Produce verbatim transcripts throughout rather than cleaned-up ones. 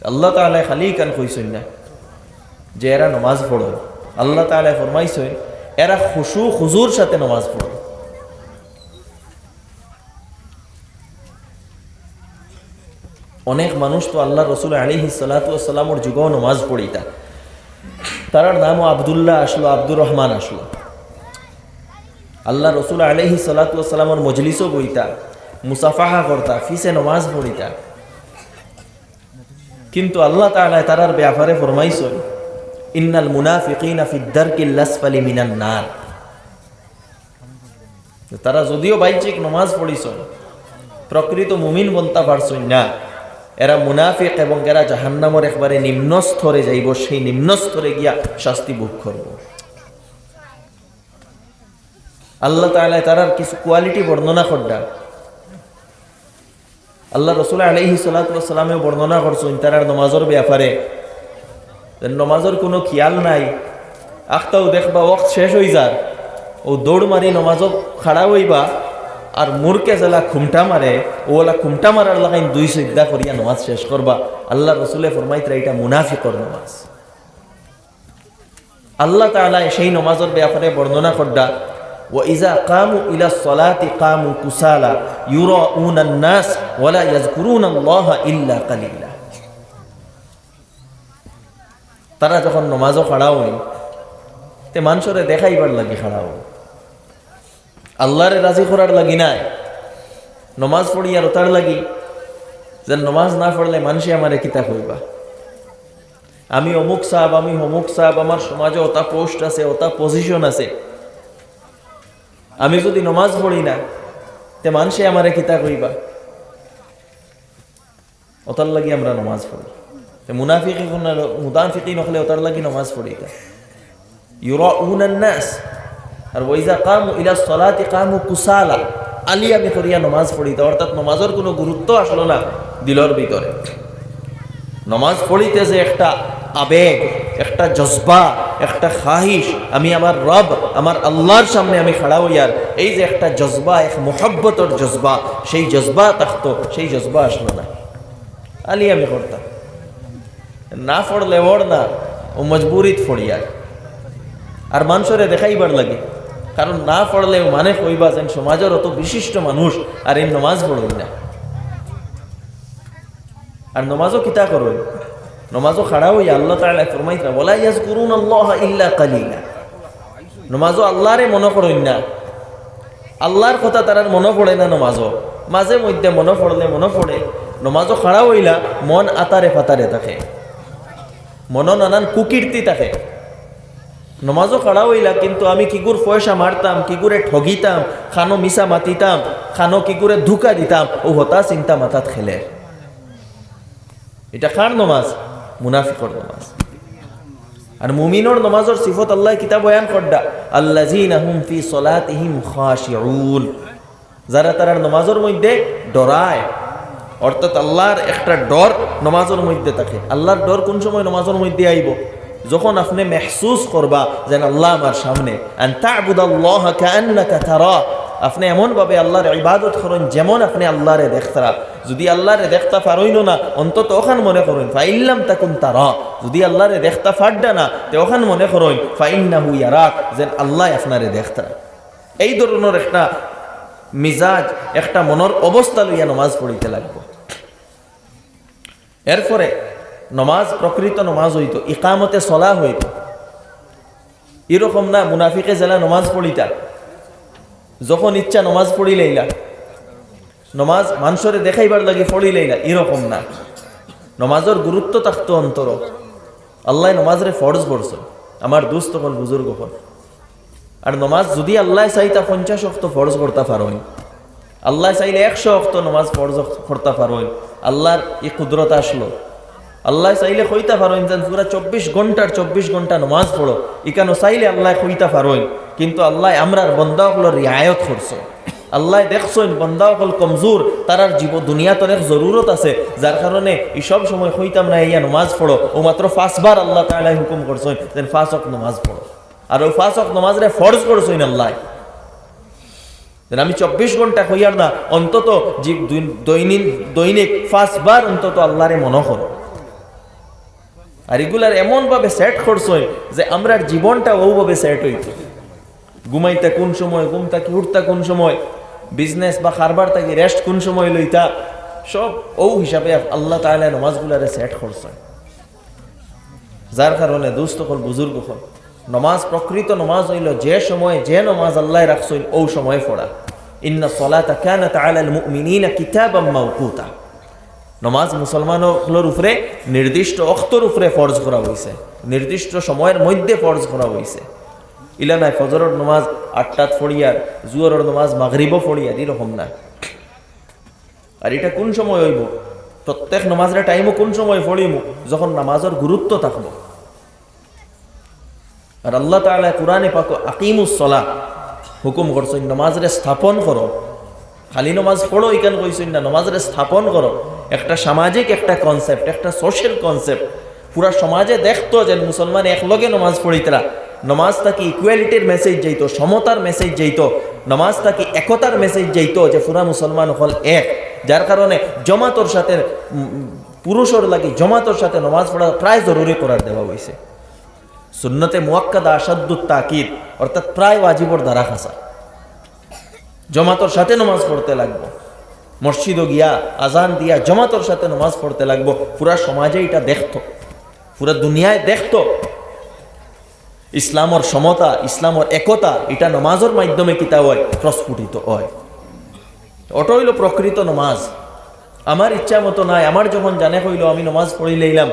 আল্লাহ তাআলায় খালি ইখান কইছইন না যে এরা নমাজ পড়ইন। আল্লাহ তাআলায় ফরমাইছইন, এরা খুশু খুজুর সাথে নমাজ পড়ইন। অনেক মানুষ তো আল্লাহর রসুল আলাইহিস সালাতু ওয়াস সালামর যুগেও নমাজ পড়িতা। তারার নামও আব্দুল্লাহ আসলো, আব্দুর রহমান আসলো। আল্লাহর রসুল আলাইহিস সালাতু ওয়াস সালামর মজলিসও বইতা, মুসাফাহা করতা, ফিছে নমাজ পড়িতা। কিন্তু আল্লাহ তাআলায় তারার ব্যাপারে ফরমাইছইন, "ইন্নাল মুনাফিকিনা ফিদ দারকিল আসফালি মিনান নার।" তারা যদিও বাহ্যিক নমাজ পড়িছইন, প্রকৃত মুমিন বনতা পারছইন না। এরা মুনাফিক এবং এরা জাহান্নামর একবারে নিম্ন স্তরে যাইবো, সেই নিম্ন স্তরে গিয়া শাস্তি ভোগ করবো। আল্লাহ তাআলায় তারার কিছু কোয়ালিটি বর্ণনা কররা। আল্লাহর রসুল আলাইহিস সালাতু ওয়াস সালামেও বর্ণনা করছইন তারার নমাজর ব্যাপারে, যে নমাজর কুনু খিয়াল নাই। আখতাউ দেখবা ওয়াক্ত শেষ অইযার, অউ দৌড় মারি নমাজো খাড়া অইবা, আর মুরুখে যেলা খুমটা মারে, অউ অলা খুমটা মারার লাখান দুই সিজদা করিয়া নমাজ শেষ করবা। আল্লাহর রসুলে ফরমাইতরা, "ইটা মুনাফিকর নমাজ।" আল্লাহ তাআলায় সেই নমাজর ব্যাপারে বর্ণনা কররা, "ওয়া ইযা কামু ইলাস সালাতি কামু কুসালা, ইউরাউনান নাস, ওয়া লা ইয়াযকুরুনাল্লাহা ইল্লা কালিলা।" তারা যখন নমাজো খাড়া অইন, তে মানষরে দেখাইবার লাগি খাড়া অইন, আল্লাহরে রাজি করার লাগি নায়। নমাজ পড়িয়ার অতার লাগি, যে নমাজ না পড়লে মানষে আমারে কিতা কইবা। আমি অমুক সাব, আমি হমুক সাব, আমার সমাজো অতা পোস্ট আছে, অতা পজিশন আছে। আমি যুদি নমাজ পড়ি না, তে মানষে আমারে কিতা কইবা? অতার লাগি আমরা নমাজ পড়ি। তে মুনাফিক অকল, মুনাফিকিন অকলে অতার লাগি নমাজ পড়িতা। ইউরাউনান নাস। আর ওয়া ইযা কামু ইলাস সালাতি কামু কুসালা। আলিয়ামি করিয়া নমাজ পড়িতা, অর্থাৎ নমাজর কুনু গুরুত্ব আসলো না দিলর ভিতরে। নমাজ পড়িতে যে একটা আবেগ, একটা জজবা, একটা খাহিশ, আমি আমার রব, আমার আল্লাহর সামনে আমি খাড়া অইয়ার, এই যে একটা জজবা, এক মোহাব্বতর জজবা, সেই জজবা থাকতো, সেই জজবা আসলো না। আলিয়ামি করতা। না পড়লে অর না, অউ মজবুরিত পড়িয়ার। আর মানষরে দেখাইবার লাগি, কারণ না পড়লে অউ মানে কইবা যেন সমাজর অত বিশিষ্ট মানুষ আর এই নমাজ পড়ইন না। আর নমাজো কিতা করইন? নমাজো খাড়া অইয়া আল্লাহ তাআলায় ফরমাইতরা, "ওয়ালা ইয়াযকুরুনাল্লাহা ইল্লা কালিলা।" নমাজো আল্লাহরে মনো করইন না, আল্লাহর কথা তারার মনো পড়ে না নমাজো। মাঝে মধ্যে মনো পড়লে মনো পড়ে, নমাজো খাড়া অইলা মন আতারে ফাতারে থাকে, মনো নানান কুকীর্তি থাকে। নমাজো খাড়া অইলা, কিন্তু আমি কিগুর পয়সা মারতাম, কিগুরে ঠগিতাম, খানো মিছা মাতিতাম, খানো কিগুরে ধুকা দিতাম, অউ হতা চিন্তা মাথাত খেলের। ইটা কার নমাজ? মুনাফিকর নমাজ। আর মুমিনর নমাজর সিফত আল্লায় কিতা বয়ান কররা? "আল্লাযীনা হুম ফী সলাতিহিম খাশিউন।" যারা তারার নমাজর মধ্যে ডরায়, অর্থাৎ আল্লাহর একটা ডর নমাজর মধ্যে থাকে। আল্লাহর ডর কুন সময় নমাজর মধ্যে আইবো? যখন আপনে মেহসুস করবা যেন আল্লাহ আমার সামনে। আন তা'বুদাল্লাহা কাআন্নাকা তারা। আপনে এমনভাবে আল্লাহর ইবাদত করইন যেমন আপনে আল্লাহরে দেখতরা। যুদি আল্লাহরে দেখতা পারইনও না, অন্তত অখান মনে করইন, ফাইল্লাম তাকুন তারা। যুদি আল্লাহরে দেখতা পাররা না, তে অখান মনে করইন, ফাইন্নাহু ইয়ারাক, যেন আল্লায় আপনারে দেখতরা। এই ধরনর একটা মিজাজ, একটা মনর অবস্থা লইয়া নমাজ পড়িতে লাগবো। এরপরে নমাজ, প্রকৃত নমাজ অইতো, ইকামতে সলা অইতো। ইরকম না, মুনাফিকে যেলা নমাজ পড়িতা, যখন ইচ্ছা নমাজ পড়িলাইলা, নমাজ মানষরে দেখাইবার লাগি পড়িলাইলা, ইরকম না। নমাজর গুরুত্ব থাকতো অন্তরো। আল্লায় নমাজরে ফরজ করছইন, আমার দুস্ত অকল, বুজুর্গ অকল। আর নমাজ যুদি আল্লায় চাইতা পঞ্চাশ ওয়াক্ত ফরজ করতা পারইন, আল্লায় চাইলে একশো ওয়াক্ত নমাজ ফরজ করতা পারইন। আল্লাহর ই কুদরত আসলো। আল্লায় চাইলে কইতা পারইন যেন পুরা চব্বিশ ঘন্টার চব্বিশ ঘন্টা নমাজ পড়ো, ইখানো চাইলে আল্লায় কইতা পারইন। কিন্তু আল্লায় আমরার বন্দা অকলর রিয়ায়ত করছইন। আল্লায় দেখছইন বন্দা অকল কমজোর, তারার জীব-, দুনিয়াত অনেক জরুরত আছে, যার কারণে ই সব সময় কইতাম না, ইয়া নমাজ পড়ো, অউ মাত্র পাঁচবার আল্লাহ তাআলায় হুকুম করছইন যেন পাঁচ ওয়াক্ত নমাজ পড়ো। আর অউ পাঁচ ওয়াক্ত নমাজরে ফরজ করছইন আল্লায়। যেন আমি চব্বিশ ঘন্টা কইয়ার না, অন্তত যে দুই-, দৈনিক, দৈনিক পাঁচবার অন্তত আল্লাহরে মনো করো। আর ইগুলারে এমনভাবে সেট করছইন যে আমরার জীবনটা অউভাবে সেট অইতো। ঘুমাইতা কুন সময়, ঘুম থাকি উঠতা কুন সময়, বিজনেস বা কারবার থাকি রেস্ট কুন সময় লইতা, সব অউ হিসাবে আল্লাহ তাআলায় নমাজগুলারে সেট করছইন। যার কারণে দোস্ত অকল, বুজুর্গ অকল, নমাজ, প্রকৃত নমাজ অইলো যে সময় যে নমাজ আল্লায় রাখছইন অউ সময় পড়া। ইন্না সলাতা কানাত আলাল মুমিনিনা কিতাবাম মাওকুতা। নমাজ মুসলমান অকলর উপরে নির্দিষ্ট অক্তর উপরে ফরজ করা অইছে, নির্দিষ্ট সময়র মধ্যে ফরজ করা অইছে। ইলা নায় ফজরর নমাজ আটটাত পড়িয়ার, জুহরর নমাজ মাগরিবো পড়িয়ার, ইরকম নায়। আর ইটা কুন সময় অইবো? প্রত্যেক নমাজরে টাইমো কুন সময় পড়িমু? যখন নমাজর গুরুত্ব থাকবো। আর আল্লাহ তাআলায় কুরআনে পাকো আকিমুস সলাহ হুকুম করছইন, নমাজরে স্থাপন করো। খালি নমাজ পড়ো ইখান কইছইন না, নমাজরে স্থাপন করো। একটা সামাজিক একটা কনসেপ্ট, একটা সোশ্যাল কনসেপ্ট। পুরা সমাজে দেখতো যে মুসলমান একলগে নমাজ পড়িতরা, নমাজ থাকি ইকুয়ালিটির মেসেজ যাইতো, সমতার মেসেজ যাইতো, নমাজ থাকি একতার মেসেজ যাইতো, যে পুরা মুসলমান অকল এক। যার কারণে জমাতর সাথে, উম, পুরুষর লাগি জমাতর সাথে নমাজ পড়া প্রায় জরুরি করার দেওয়া অইছে। সুন্নতে মুআক্কাদা আশাদ্দুত তাকিদ, অর্থাৎ প্রায় ওয়াজিবর দ্বারা খাসা। জমাতর সাথে নমাজ পড়তে লাগবো, মসজিদো গিয়া আজান দিয়া জমাতর সাথে নমাজ পড়তে লাগবো। পুরা সমাজে ইটা দেখতো, পুরা দুনিয়ায় দেখতো। ইসলামর সমতা, ইসলামর একতা, ইটা নমাজর মাধ্যমে কিতা অয়? প্রস্ফুটিত অয়। অটা অইলো প্রকৃত নমাজ। আমার ইচ্ছা মতো নায়, আমার যখন জানে কইলো আমি নমাজ পড়ি লইলাম,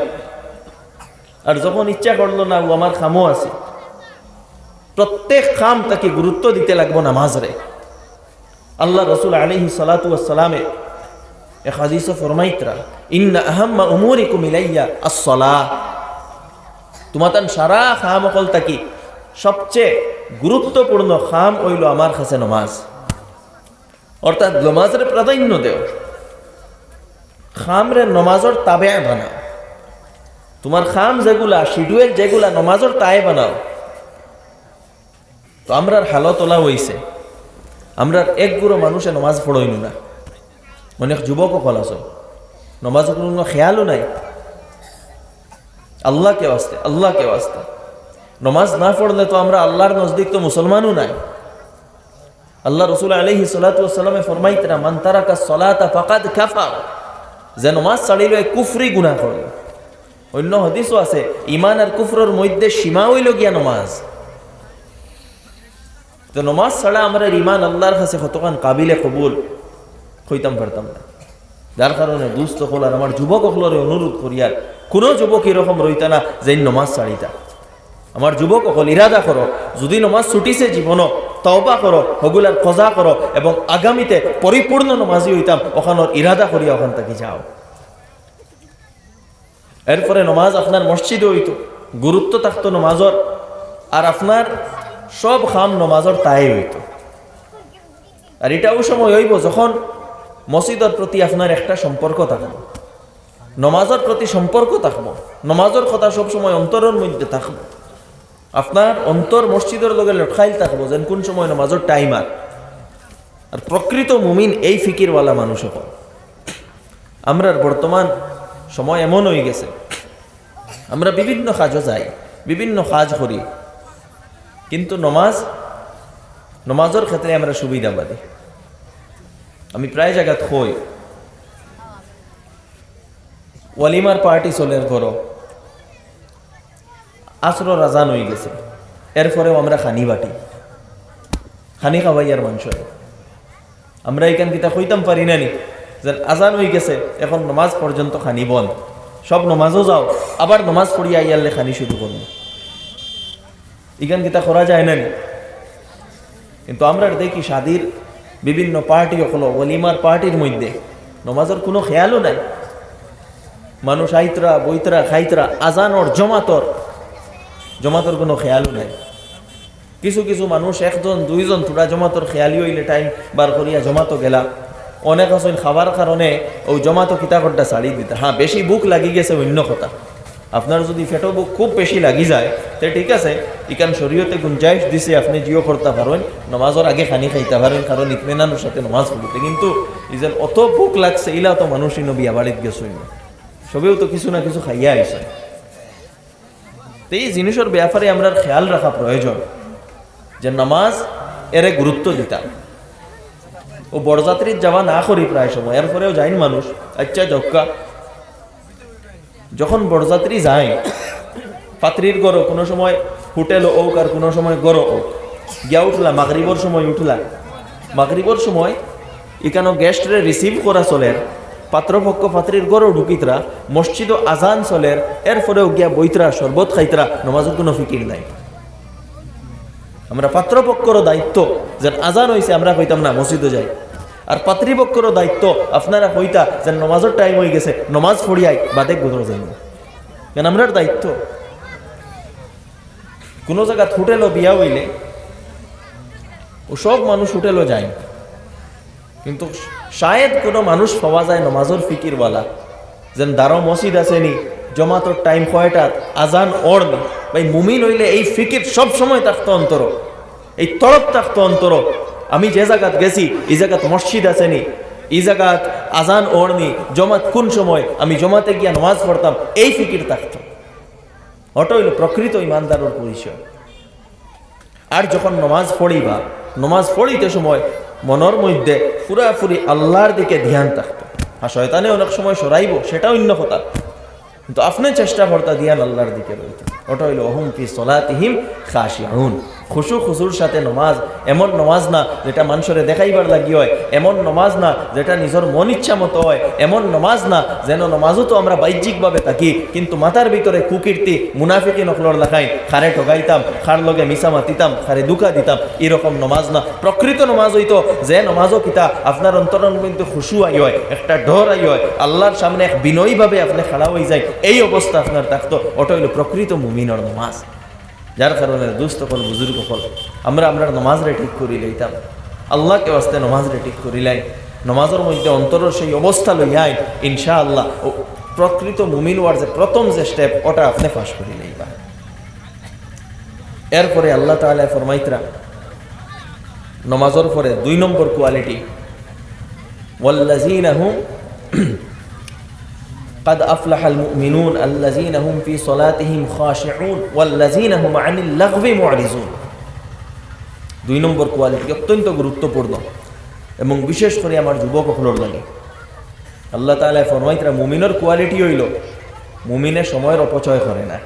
আর যখন ইচ্ছা করলো না, অউ আমার কামও আছে। প্রত্যেক কাম থাকি গুরুত্ব দিতে লাগবো নমাজরে। আল্লাহ রসুল আলাইহিস সালাতু ওয়াস সালামে এক হাদিসো ফরমাইতরা, "ইন্না আহাম্মা উমুরিকুম ইলাইয়া আস-সালাহ।" তুমাতান সারা কাম অকল থাকি সবচেয়ে গুরুত্বপূর্ণ কাম অইলো আমার কাছে নমাজ। অর্থাৎ নমাজরে প্রাধান্য দেও, কামরে নমাজর তাবে বানাও। তুমার কাম যেগুলা, শিডিউল যেগুলা, নমাজর তাবে বানাও। তো আমরার হালত অলা অইছে, আমরার এক গুরু মানুষে নমাজ পড়ইন না। অনেক যুবক অকল আছে, নমাজর কুনু খেয়ালও নাই। আল্লাহকে ওয়াস্তে, আল্লাহকে ওয়াস্তে, নমাজ না পড়লে তো আমরা আল্লাহর নজদিক তো মুসলমানও নাই। আল্লাহ রসুল আলাইহিস সালাতু ওয়াস সালামে ফরমাইতরা, "মান তারাকাস সালাতা ফাকাদ কাফার।" যে নমাজ ছাড়িল, এ কুফরি গুনাহ করল। অন্য হাদিসও আছে, ইমান আর কুফরর মধ্যে সীমা অইলো গিয়া নমাজ। তো নমাজ ছাড়া আমরার ইমান আল্লাহর কাছে কতখান কাবিলে কবুল, কইতাম পারতাম না। যার কারণে দোস্ত অকল আর আমার যুবক অকলরে অনুরোধ করিয়ার, কুনু যুবক ইরকম রইতা না যেইন নমাজ ছাড়িতা। আমার যুবক অকল, ইরাদা করো, যুদি নমাজ ছুটিছে জীবনো, তওবা করো, হগুলার কজা করো এবং আগামীতে পরিপূর্ণ নমাজি অইতাম, অখানর ইরাদা করিয়া অখান থাকি যাও। এরপরে নমাজ আপনার মসজিদো অইতো, গুরুত্ব থাকতো নমাজর, আর আপনার সব কাম নমাজর তাবে অইতো। আর ইটা অউ সময় অইবো যখন মসজিদর প্রতি আপনার একটা সম্পর্ক থাকবো, নমাজর প্রতি সম্পর্ক থাকবো, নমাজর কথা সব সময় অন্তরর মধ্যে থাকবো। আপনার অন্তর মসজিদর লগে লটকাইল থাকবো, যেন কুন সময় নমাজর টাইম আর। আর প্রকৃত মুমিন এই ফিকিরওয়ালা মানুষ অকল। আমরার বর্তমান সময় এমন অইগেছে, আমরা বিভিন্ন কাজো যাই, বিভিন্ন কাজ করি, কিন্তু নমাজ, নমাজর ক্ষেত্রে আমরা সুবিধাবাদী। আমি প্রায় জাগাত কই, ওয়ালিমার পার্টি চলের ঘরো, আসরর আজান অইগেছে, এরপরেও আমরা খানি বাটি, খানি খাওয়াইয়ার মানষরে। আমরা ইখান কিতা কইতাম পারি না নি যে আজান অইগেছে, এখন নমাজ পর্যন্ত খানি বন্ধ, সব নমাজো যাও, আবার নমাজ পড়িয়া আইয়ারলে খানি শুরু করমু? ইখান কিতা করা যায় না নি? কিন্তু আমরা দেখি শাদির বিভিন্ন পার্টি অকল, ওয়ালিমার পার্টির মধ্যে নমাজর কুনু খেয়ালও নাই। মানুষ আইতরা, বইতরা, খাইতরা, আজানর, জমাতর, জমাতর কুনু খেয়ালও নাই। কিছু কিছু মানুষ একজন দুইজন থুড়া জমাতর খেয়ালি অইলে টাইম বার করিয়া জমাতো গেলা। অনেক আছইন খাবার কারণে অউ জমাতো কিতা করতা ছাড়ি দিতা। হ্যাঁ, বেশি ভুক লাগি গেছে অইন্য কথা। আপনার যুদি পেটো ভুক খুব বেশি লাগি যায়, তে ঠিক আছে, ইখান শরীয়তে গুঞ্জাইশ দিছে, আপনে জিও করতা পারইন, নমাজর আগে খানি খাইতা পারইন, কারণ ইতমিনানর সাথে নমাজ পড়িতে। কিন্তু ইজেন অত ভুক লাগছে, ইলা তো মানুষ ইনো বিয়া বাড়িত গেছইন না, সবেউ তো কিছু না কিছু খাইয়া আইছইন। তো এই জিনিসর ব্যাপারে আমরার খেয়াল রাখা প্রয়োজন যে নামাজ এরে গুরুত্ব দিতা। ও বরযাত্রীর যাওয়া না করি প্রায় সময়, এরপরেও যাইন মানুষ। আচ্ছা, যাউক্কা, যখন বরযাত্রী যায়, পাত্রীর ঘরো, কোনো সময় হোটেলো অউক আর কোনো সময় ঘরো অউক, গিয়া উঠলা, মাগরিবর সময় উঠলা, মাগরিবর সময় ইকানো গেস্টরে রিসিভ করা চলের, পাত্রপক্ষ পাত্রীর ঘরো ঢুকিতরা, মসজিদো আজান চলের, এরপরেও গিয়া বইতরা, শরবত খাইতরা, নমাজর কোনো ফিকির নাই। আমরা পাত্রপক্ষরও দায়িত্ব, যেন আজান অইছে আমরা কইতাম না মসজিদো যাই, আর পাত্রীপক্ষরও দায়িত্ব আপনারা কইতা যেন নমাজর টাইম অইগেছে, নমাজ পড়িয়াই বাদে ঘরো যাইমু, কেন আমরার দায়িত্ব। কোনো জাগাত হোটেলো বিয়া অইলে ও সব মানুষ হোটেলো যায়, কিন্তু শায়েদ কোনো মানুষ পাওয়া যায় নমাজর ফিকিরওয়ালা, যেন দারো মসজিদ আছে নি, জমাতর টাইম কয়টাত, আজান অর নি। ভাই, মুমিন অইলে এই ফিকির সব সময় থাকতো অন্তরো, এই তড়প থাকতো অন্তরো। আমি যে জাগাত গেছি, ই জাগাত মসজিদ আছে নি, ই জাগাত আজান অর নি, জমাত কোন সময়, আমি জমাতে গিয়া নমাজ পড়তাম, এই ফিকির থাকতো। ওটা অইলো প্রকৃত ইমানদারর পরিচয়। আর যখন নমাজ পড়িবা, নমাজ পড়িতে সময় মনর মধ্যে পুরাপুরি আল্লাহর দিকে ধ্যান থাকতো। আর শয়তানে অনেক সময় সরাইবো, সেটা অন্য কথা, কিন্তু আপনে চেষ্টা করতা ধ্যান আল্লাহর দিকে রইতে। ওটা অইলো ওহুম ফি সলাতিহিম খাশিউন। খুশু খুজুর সাথে নমাজ, এমন নমাজ না যেটা মানষরে দেখাইবার লাগি অয়, এমন নমাজ না যেটা নিজর মন ইচ্ছা মতো অয়, এমন নমাজ না যেন নমাজও তো আমরা বাহ্যিকভাবে থাকি, কিন্তু মাথার ভিতরে কুকীর্তি, মুনাফিকিন অকলর লাখাইন, কারে ঠগাইতাম, কার লগে মিছা মাতিতাম, কারে ধোঁকা দিতাম, এরকম নমাজ না। প্রকৃত নমাজ অইতো যে নমাজও কিতা আপনার অন্তরর মধ্যে খুশু আই অয়, একটা ডর আই অয়, আল্লাহর সামনে এক বিনয়ীভাবে আপনে খাড়া অই যায়, এই অবস্থা আপনার থাকতো, ওটা অইলো প্রকৃত মুমিনর নমাজ। যার কারণে দোস্ত অকল, বুজুর্গ অকল, আমরা আমরার নমাজরে ঠিক করি লইতাম, আল্লাহকে ওয়াস্তে নমাজরে ঠিক করি লাই, নমাজর মধ্যে অন্তরর সেই অবস্থা লইয়াই, ইনশাআল্লাহ, ও প্রকৃত মুমিন অওয়ার যে প্রথম যে স্টেপ, ওটা আপনে পাস করি লইবা। এরপরে আল্লাহ তাআলা ফরমাইতরা, নমাজর পরে দুই নম্বর কোয়ালিটি, ওয়াল্লাযীনা হুম কাদ আফলাহাল মুমিনুন আল্লাযীনা হুম ফি সলাতিহিম খাশিউন ওয়াল্লাযীনা হুম আনিল লাগবি মুরিজুন। দুই নম্বর কোয়ালিটি অত্যন্ত গুরুত্বপূর্ণ, এবং বিশেষ করে আমার যুবক অকলর লাগি। আল্লাহ তাআলা ফরমাইতরা, মুমিনর কোয়ালিটি অইলো, মুমিনে সময়র অপচয় করে না।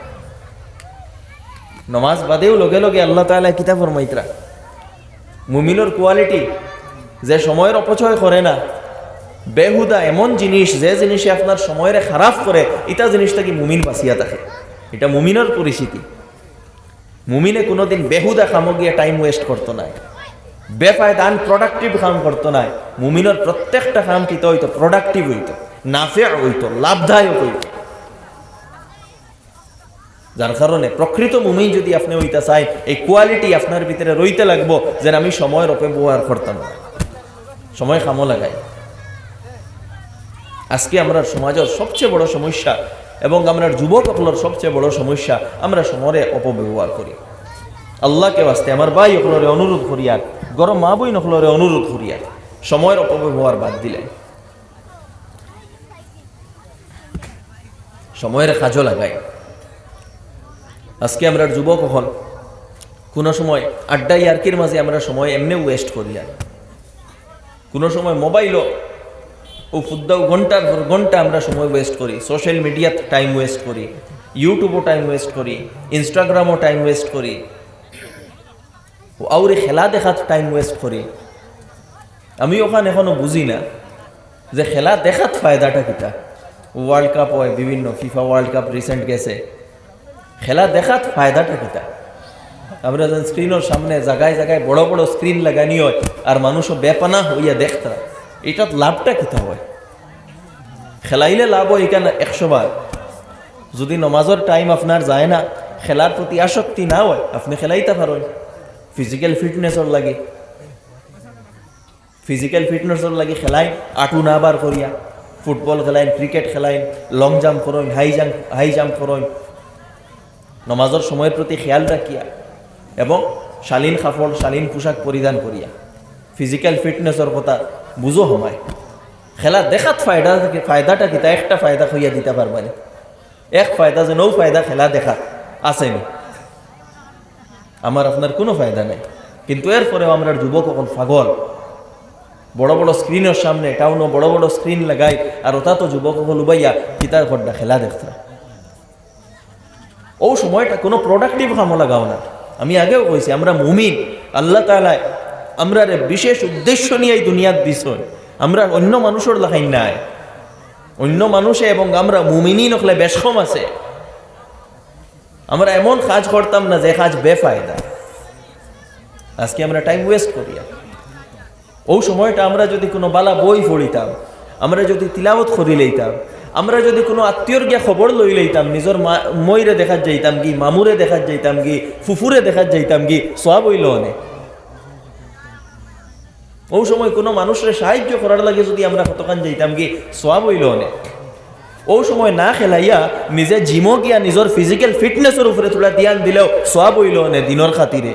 নমাজ বাদেও লগে লগে আল্লাহ তাআলা কিতা ফরমাইতরা, মুমিনর কোয়ালিটি, যে সময়র অপচয় করে না। বেহুদা এমন জিনিস, যে জিনিসে আপনার সময়রে খারাপ করে, ইটা জিনিস থাকি মুমিন বাঁচিয়া থাকে। ইটা মুমিনর পরিচিতি। মুমিনে কোনোদিন বেহুদা কামো গিয়া টাইম ওয়েস্ট করতো নায়, বেফায়দা আনপ্রোডাক্টিভ কাম করতো নায়। মুমিনর প্রত্যেকটা কাম কিতা অইতো? প্রোডাক্টিভ অইতো, নাফে অইতো, লাভদায়ক অইতো। যার কারণে প্রকৃত মুমিন যদি আপনে অইতা চাইন, এই কোয়ালিটি আপনার ভিতরে রইতে লাগবো, যেন আমি সময়র অপব্যবহার করতাম না, সময় কামো লাগাই। আজকে আমরার সমাজর সবচেয়ে বড় সমস্যা এবং আমরার যুবক অকলর সবচেয়ে বড় সমস্যা, আমরা সময়রে অপব্যবহার করি। আল্লাহকে ওয়াস্তে আমার ভাই অকলরে অনুরোধ করিয়ার, ঘরর মা বইন অকলরে অনুরোধ করিয়ার, সময়র অপব্যবহার বাদ দিলাই। সময়রে কাজো লাগাই। আজকে আমরার যুবক অকল কোনো সময় আড্ডা ইয়ার্কির মাঝে আমরা সময় এমনে ওয়েস্ট করি, আর কোনো সময় মোবাইলও ও ফুদ্দাও ঘন্টার পর ঘন্টা আমরা সময় ওয়েস্ট করি, সোশ্যাল মিডিয়াত টাইম ওয়েস্ট করি, ইউটিউবও টাইম ওয়েস্ট করি, ইনস্টাগ্রামও টাইম ওয়েস্ট করি, ও আউরে খেলা দেখাত টাইম ওয়েস্ট করি। আমি ওখান এখনো বুঝি না যে খেলা দেখাত ফায়দাটা কিতা। ওয়ার্ল্ড কাপ হয়, বিভিন্ন ফিফা ওয়ার্ল্ড কাপ রিসেন্ট গেছে, খেলা দেখাত ফায়দাটা কিতা? আমরা যেন স্ক্রিনর সামনে জায়গায় জায়গায় বড় বড় স্ক্রিন লাগানি হয়, আর মানুষও বেপানা হইয়া দেখতা, এটাত লাভটা কিতা হয়? খেলাইলে লাভ হয় এখানে একশো বার। যদি নমাজর টাইম আপনার যায় না, খেলার প্রতি আসক্তি না হয়, আপনি খেলাইতা পারইন ফিজিক্যাল ফিটনেসর লাগি। ফিজিক্যাল ফিটনেসর লাগি খেলাইন, আটু না বার করিয়া, ফুটবল খেলাইন, ক্রিকেট খেলাইন, লং জাম্প করইন, হাই জাম্প, হাই জাম্প করইন, নমাজর সময়র প্রতি খেয়াল রাখিয়া এবং শালীন কাপড়, শালীন পোশাক পরিধান করিয়া। ফিজিক্যাল ফিটনেসর কথা বুঝো হমায়। খেলা দেখাত ফায়দা, ফায়দাটা কিতা? একটা ফায়দা কইয়া দিতা পারবানি। এক ফায়দা, যেন ও ফায়দা খেলা দেখা। আছেনি? আমার আপনার কুনু ফায়দা নাই। কিন্তু এরপরেও আমরার যুবক অকল পাগল, বড় বড় স্ক্রিনর সামনে, টাউনো বড় বড় স্ক্রিন লাগাই, আর ওটা তো যুবক অকল উবাইয়া কিতার ঘরটা খেলা দেখতা। অউ সময়টা কুনু প্রোডাক্টিভ কামো লাগাও না। আমি আগেও কইছি, আমরা মুমিন, আল্লাহ তাআলায় আমরারে বিশেষ উদ্দেশ্য নিয়া এই দুনিয়াত দিছইন। আমরা অইন্য মানুষর লাখান নায়। অইন্য মানুষে এবং আমরা মুমিনিন অকলে বেশ কম আছে। আমরা এমন কাজ করতাম না যে কাজ বেফায়দা। আজকে আমরা টাইম ওয়েস্ট করিয়া। অউ সময়টা আমরা যুদি কুনু বালা বই পড়িতাম, আমরা যুদি তিলাওত করি লইতাম, আমরা যুদি কুনু আত্মীয়র গিয়া খবর লই লইতাম, নিজর মা-, মইরে দেখাত যাইতাম গি, মামুরে দেখাত যাইতাম গি, ফুফুরে দেখাত যাইতাম গি, সওয়াব অইলো অনে। অউ সময় কুনু মানুষরে সাহায্য করার লাগি যুদি আমরা কতখান যাইতাম গি, সওয়াব অইলো অনে। অউ সময় না খেলাইয়া নিজে জিমো গিয়া নিজর ফিজিক্যাল ফিটনেসর উপরে থুড়া ধ্যান দিলেও সওয়াব অইলো অনে দিনর খাতিরে।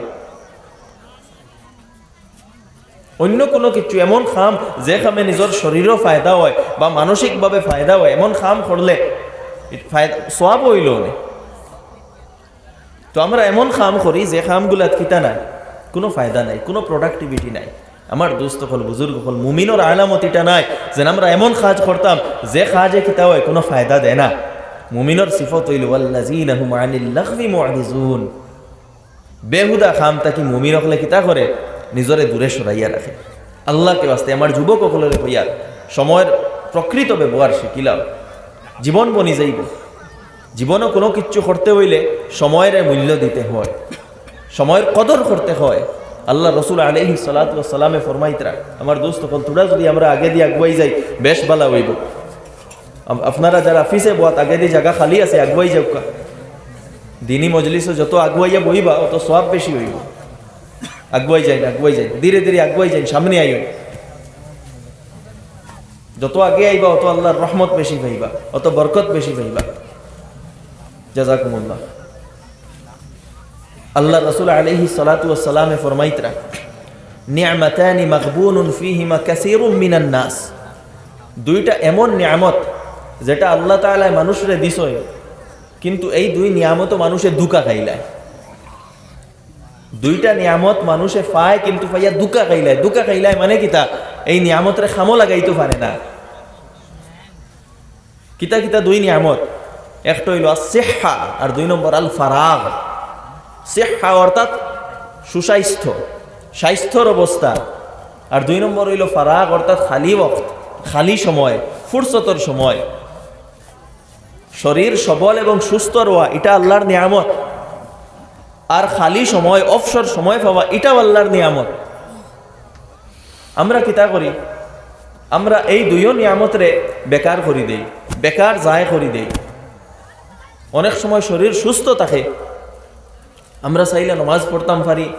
অইন্য কুনু কিচ্ছু, এমন কাম যে কামে নিজর শরীরও ফায়দা অয় বা মানসিকভাবে ফায়দা অয়, এমন কাম করলে ফায়দা, সওয়াব অইলো অনে। তো আমরা এমন কাম করি যে কামগুলাত কিতা নাই, কুনু ফায়দা নাই, কুনু প্রোডাক্টিভিটি নাই। আমার দোস্ত অকল, বুজুর্গ অকল, মুমিনর আলামত ইটা নায় যেন আমরা এমন কাজ করতাম যে কাজে কিতা অয়, কুনু ফায়দা দেয় না। মুমিনর সিফত অইলো, "ওয়াল্লাযীনা হুম আনিল লাগবি মুআরিজুন।" বেহুদা কাম থাকি মুমিন অকলে কিতা করে? নিজরে দূরে সরাইয়া রাখে। আল্লাহকে ওয়াস্তে আমার যুবক অকলরে কইয়ার, সময়র প্রকৃত ব্যবহার শিখিলাও, জীবন বনি যাইবো। জীবনও কুনু কিচ্ছু করতে অইলে সময়রে মূল্য দিতে হয়, সময়র কদর করতে হয়। আল্লাহর রসুল আলাইহিস সালাতু ওয়াস সালামে ফরমাইতরা, আমার দোস্ত অকল, থুড়া যুদি আমরা আগেদি আগুয়াই যাই, বেশ বালা অইবো। আপ-, আপনারা যারা পিছে বওয়াত, আগেদি জাগা খালি আছে, আগুয়াই যাউক্কা। দিনী মজলিসো যত আগুয়াইয়া বইবা, অত সওয়াব বেশি অইবো। আগুয়াই যাইন, আগুয়াই যাইন, ধীরে ধীরে আগুয়াই যাইন, সামনে আইন। যত আগে আইবা, অত আল্লাহর রহমত বেশি পাইবা, অত বরকত বেশি পাইবা। জাযাকুমুল্লাহ। আল্লাহর রসুল আলাইহিস সালাতু ওয়াস সালামে ফরমাইতরা, "নি'মাতানি মাগবুনুন ফীহিমা কাসীরুম মিনান নাস।" দুইটা এমন নিয়ামত, যেটা আল্লাহ তাআলায় মানুষরে দিছইন, কিন্তু এই দুই নিয়ামতো মানুষে ধুকা খাইলায়। দুইটা নিয়ামত মানুষে পায়, কিন্তু পাইয়া ধুকা খাইলায়। ধুকা খাইলায় মানে কিতা? এই নিয়ামতরে কামো লাগাইতো পারে না। কিতা কিতা দুই নিয়ামত? একটা অইলো আস সিহ্হা, আর দুই নম্বর আল ফারাগ। সিহ্হা অর্থাৎ সুস্বাস্থ্য, স্বাস্থ্যর অবস্থা। আর দুই নম্বর অইলো ফারাগ, অর্থাৎ খালি ওয়াক্ত, খালি সময়, ফুরসতর সময়। শরীর সবল এবং সুস্থ রওয়া, ইটা আল্লাহর নিয়ামত। আর খালি সময়, অবসর সময় পাওয়া, ইটাও আল্লাহর নিয়ামত। আমরা কিতা করি? আমরা এই দুইও নিয়ামতরে বেকার করি দেই, বেকার যায় করি দেই। অনেক সময় শরীর সুস্থ থাকে, আমরা চাইলে নমাজ পড়তাম পারি,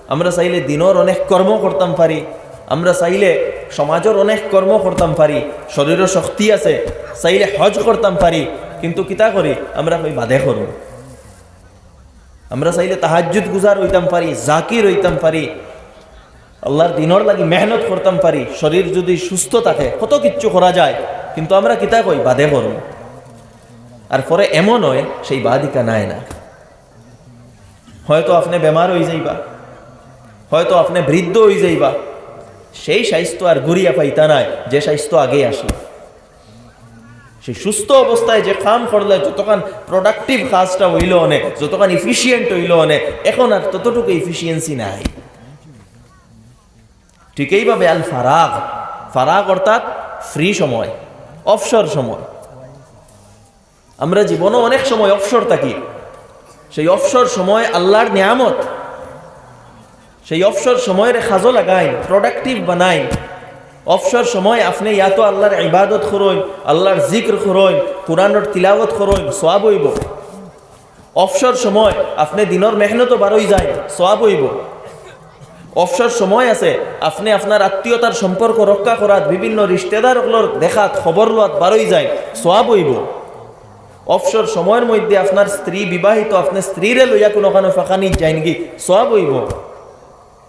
আমরা চাইলে দিনর অনেক কর্ম করতাম পারি, আমরা চাইলে সমাজর অনেক কর্ম করতাম পারি, শরীরো শক্তি আছে, চাইলে হজ করতাম পারি, কিন্তু কিতা করি? আমরা কই বাদে করমু। আমরা চাইলে তাহাজ্জুদ গুজার অইতাম পারি, জাকির অইতাম পারি, আল্লাহর দিনর লাগি মেহনত করতাম পারি, শরীর যুদি সুস্থ থাকে, কত কিচ্ছু করা যায়, কিন্তু আমরা কিতা কই? বাদে করমু। আর পরে এমন অয়, সেই বাদ ইখান আয় না। হয়তো আপনে বেমার অইযাইবা, হয়তো আপনে বৃদ্ধ অইযাইবা, সেই স্বাস্থ্য আর ঘুরিয়া পাইতা নায়, যে স্বাস্থ্য আগে আছিল। সেই সুস্থ অবস্থায় যে কাম করলে যতখান প্রোডাক্টিভ কাজটা অইলো অনে, যতখান ইফিশিয়েন্ট অইলো অনে, এখন আর ততটুকু ইফিশিয়েন্সি নাই। ঠিক এইভাবে আল ফারাগ, ফারাগ অর্থাৎ ফ্রি সময়, অবসর সময়। আমরা জীবনো অনেক সময় অবসর থাকি, সেই অবসর সময় আল্লাহর নিয়ামত। সেই অবসর সময়রে কাজো লাগাইন, প্রোডাক্টিভ বানাইন। অবসর সময় আপনে ইয়া তো আল্লাহর ইবাদত করইন, আল্লাহর জিক্র করইন, কোরআনর তিলাওয়াত করইন, সওয়াব অইবো। অবসর সময় আপনে দিনর মেহনতো বারই যাইন, সওয়াব অইবো। অবসর সময় আছে, আপনে আপনার আত্মীয়তার সম্পর্ক রক্ষা করাত, বিভিন্ন রিশতেদার অকলর দেখাত, খবর লওয়াত বারই যাইন, সওয়াব অইবো। অবসর সময়র মধ্যে আপনার স্ত্রী বিবাহিত, আপনে স্ত্রীরে লইয়া কুনুখানো ফাঁকানিত যাইনগি, সওয়াব অইবো।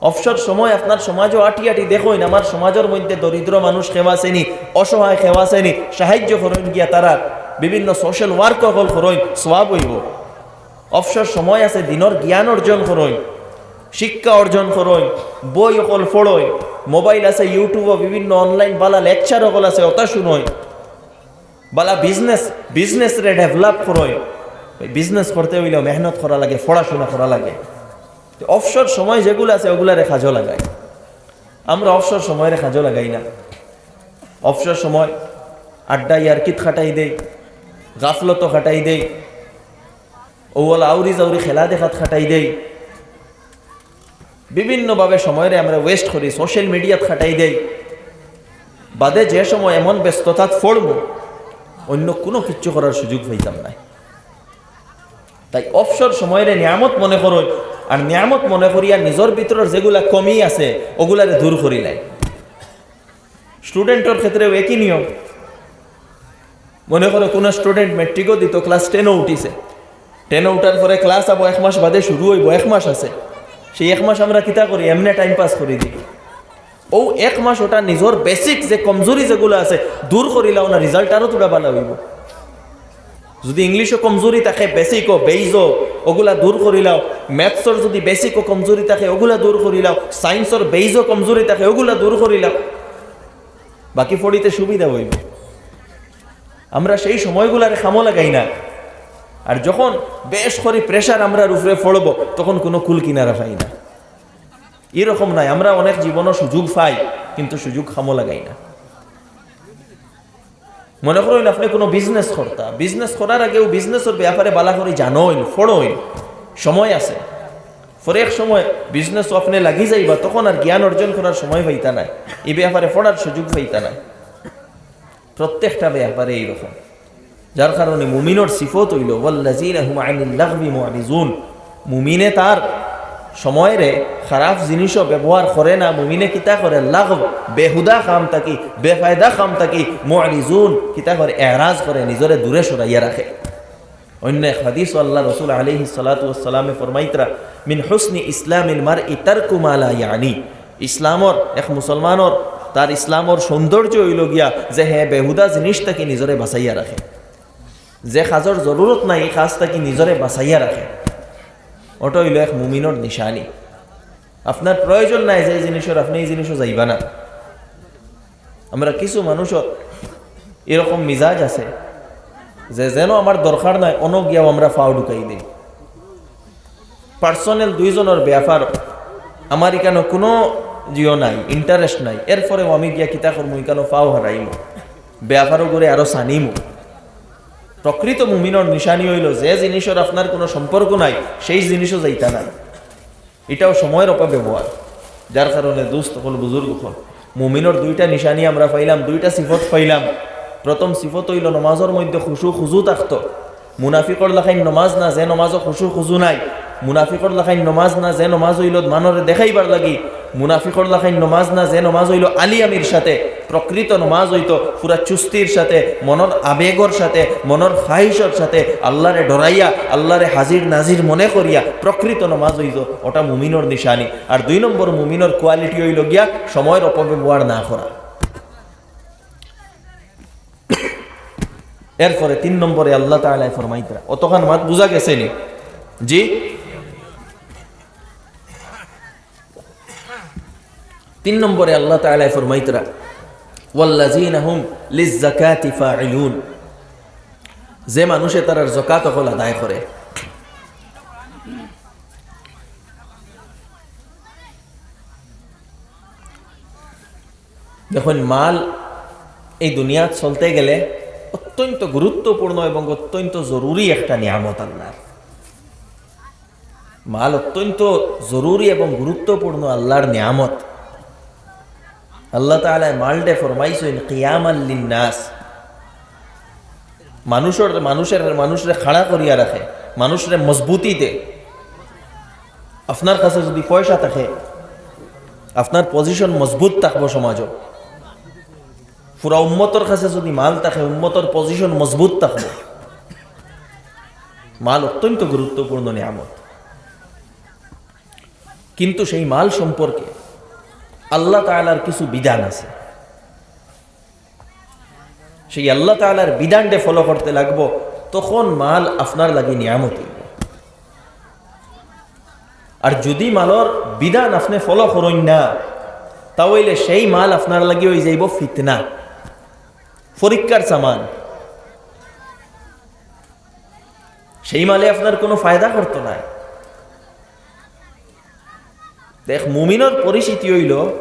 অবসর সময় আপনার সমাজো আটি আটি দেখইন, আমার সমাজর মধ্যে দরিদ্র মানুষ কেউ আছেনি, অসহায় কেউ আছেনি, সাহায্য করইন গিয়া তারার, বিভিন্ন সোশ্যাল ওয়ার্ক অকল করইন, সওয়াব অইবো। অবসর সময় আছে, দিনর জ্ঞান অর্জন করইন, শিক্ষা অর্জন করইন, বই অকল পড়ইন, মোবাইল আছে, YouTube-ও বিভিন্ন অনলাইন বালা লেকচার অকল আছে, ওটা শুনইন, বালা বিজনেস, বিজনেসরে ডেভেলপ করইন। বিজনেস করতে অইলেও মেহনত করা লাগে, পড়াশোনা করা লাগে। তো অবসর সময় যেগুলা আছে, ওগুলারে কাজো লাগাই। আমরা অবসর সময়রে কাজো লাগাই না। অবসর সময় আড্ডা ইয়ার্কিত কাটাই দেই, গাফলতো কাটাই দেই, ওয়ালা আউরি জাউরি খেলা দেখাত কাটাই দেই, বিভিন্নভাবে সময়রে আমরা ওয়েস্ট করি, সোশ্যাল মিডিয়াত কাটাই দেই। বাদে যে সময় এমন ব্যস্ততাত পড়মু, অন্য কুনু কিচ্ছু করার সুযোগ পাইতাম নায়। তাই অবসর সময়রে নিয়ামত মনে করইন, আর নিয়ামত মনে করিয়া নিজর ভিতরর যেগুলা কমি আছে, ওগুলারে দূর করিলাই। স্টুডেন্টর ক্ষেত্রেও একই নিয়ম। মনে করো, কুনু স্টুডেন্ট ম্যাট্রিকও দিতো, ক্লাস টেনও উঠিছে, টেনও উঠার পরে ক্লাস আবো এক মাস বাদে শুরু অইবো, এক মাস আছে, সেই এক মাস আমরা কিতা করি, এমনে টাইম পাস করি দিই। ও এক মাস ওটা নিজর বেসিক যে কমজুরি যেগুলা আছে, দূর করিলাও না, রিজাল্ট আরো থুড়া বালা অইবো। যদি ইংলিশো কমজুরি থাকে, বেসিকও, বেইজও, ওগুলা দূর করিলাও। ম্যাথসর যদি বেসিকও কমজুরি থাকে, ওগুলা দূর করিলাও। সায়েন্সর বেইজও কমজুরি থাকে, ওগুলা দূর করিলাও। বাকি পড়িতে সুবিধা অইবো। আমরা সেই সময়গুলারে কামো লাগাই না। আর যখন বেশ করি প্রেশার আমরার উপরে পড়বো, তখন কুনু কুল কিনারা পাই না। এরকম নায়, আমরা অনেক জীবনও সুযোগ পাই, কিন্তু সুযোগ কামো লাগাই না। মনে করইন আপনে কুনু বিজনেস করতা, বিজনেস করার আগেও বিজনেসর ব্যাপারে বালা করি জানইন, পড়ইন, সময় আছে। পরে এক সময় বিজনেসও আপনে লাগি যাইবা, তখন আর জ্ঞান অর্জন করার সময় পাইতা নায়, ই ব্যাপারে পড়ার সুযোগ পাইতা নায়। প্রত্যেকটা ব্যাপারে এইরকম। যার কারণে মুমিনর সিফত অইলো, "ওয়াল্লাযীনা হুম আনিল লাগবি মুরিজুন।" মুমিনে তার সময়রে খারাপ জিনিসও ব্যবহার করে না। মুমিনে কিতা করে? লাগব, বেহুদা কাম থাকি, বেফায়দা কাম থাকি মুরিজুন, কিতা করে? এরাজ করে, নিজরে দূরে সরাইয়া রাখে। অন্য এক হাদিসও আল্লার রসুল আলাইহিস সালাতু ওয়াস সালামে ফরমাইতরা, "মিন হুসনি ইসলামিল মারই তারকু মা লা ইয়ানি।" ইসলামর, এক মুসলমানর, তার ইসলামর সৌন্দর্য অইলো গিয়া যে হে বেহুদা জিনিস থাকি নিজরে বাঁচাইয়া রাখে, যে কাজর জরুরত নাই, ই কাজ থাকি নিজরে বাঁচাইয়া রাখে। ওটা অইলো এক মুমিনর নিশানি। আপনার প্রয়োজন নাই যে জিনিসর, আপনে ই জিনিসও যাইবা না। আমরা কিছু মানুষর এরকম মিজাজ আছে যে যেন আমার দরকার নাই, অনো গিয়াও আমরা ফাও ঢুকাই দেই। পার্সোনাল দুইজনর ব্যাপার, আমার ইকানো কুনু জিও নাই, ইন্টারেস্ট নাই, এরপরেও আমি গিয়া কিতা করমু, ইকানো ফাও হারাইমু, ব্যাপারও করে আরো সানিমু। প্রকৃত মুমিনর নিশানি অইলো যে জিনিসর আপনার কুনু সম্পর্ক নাই, সেই জিনিসও যাইতা না। ইটাও সময়র অপব্যবহার। যার কারণে দোস্ত অকল, বুজুর্গ অকল, মুমিনর দুইটা নিশানি আমরা পাইলাম, দুইটা সিফত পাইলাম। প্রথম সিফত অইলো নমাজর মধ্যে খুশু খুজু থাকতো। মুনাফিকর লাখাইন নমাজ না, যে নমাজও খুশু খুজু নাই। মুনাফিকর লাখাইন নমাজ না, যে নমাজ অইলো মানরে দেখাইবার লাগি। মুনাফিকর লাখাইন নমাজ না, যে নমাজ অইলো আলিয়ামির সাথে। প্রকৃত নমাজ অইতো পুরা চুস্তির সাথে, মনর আবেগর সাথে, মনর খাহিশর সাথে, আল্লারে ডরাইয়া, আল্লারে হাজির নাজির মনে করিয়া প্রকৃত নমাজ অইতো, ওটা মুমিনর নিশানি। আর দুই নম্বর মুমিনর কোয়ালিটি অইলো গিয়া সময়র অপব্যবহার না করা। এরপরে তিন নম্বরে আল্লাহ তাআলায় ফরমাইতরা, অতখান মাত বুঝা গেছে নি? জি, তিন নম্বরে আল্লাহ তাআলায় ফরমাইতরা, "ওয়াল্লাযীনা হুম লিজ-যাকাতি ফাইলুন", যে মানুষে তারার যাকাত অকল আদায় করে। দেখইন, মাল এই দুনিয়াত চলতে গেলে অত্যন্ত গুরুত্বপূর্ণ এবং অত্যন্ত জরুরি একটা নিয়ামত আল্লাহর। মাল অত্যন্ত জরুরি এবং গুরুত্বপূর্ণ আল্লাহর নিয়ামত। আল্লাহ তাআলায় মালরে ফরমাইছইন কিয়ামাল লিন্নাস, মানুষর, মানুষের, মানুষরে খাড়া করিয়া রাখে, মানুষরে মজবুতি দে। আপনার কাছে যদি পয়সা থাকে, আপনার পজিশন মজবুত থাকবো সমাজও। পুরা উম্মতর কাছে যদি মাল থাকে, উম্মতর পজিশন মজবুত থাকবো। মাল অত্যন্ত গুরুত্বপূর্ণ নিয়ামত, কিন্তু সেই মাল সম্পর্কে আল্লাহ তাআলার কিছু বিধান আছে। সেই আল্লাহ তাআলার বিধানরে ফলো করতে লাগবো, তখন মাল আপনার লাগি নিয়ামত অইবো। আর যুদি মালর বিধান আপনে follow করইন না, তা অইলে সেই মাল আপনার লাগি অইযাইবো ফিতনা, পরীক্ষার সামান। সেই মালে আপনার কুনু ফায়দা করতো নায়। দেখ, মুমিনর পরিচিতি অইলো,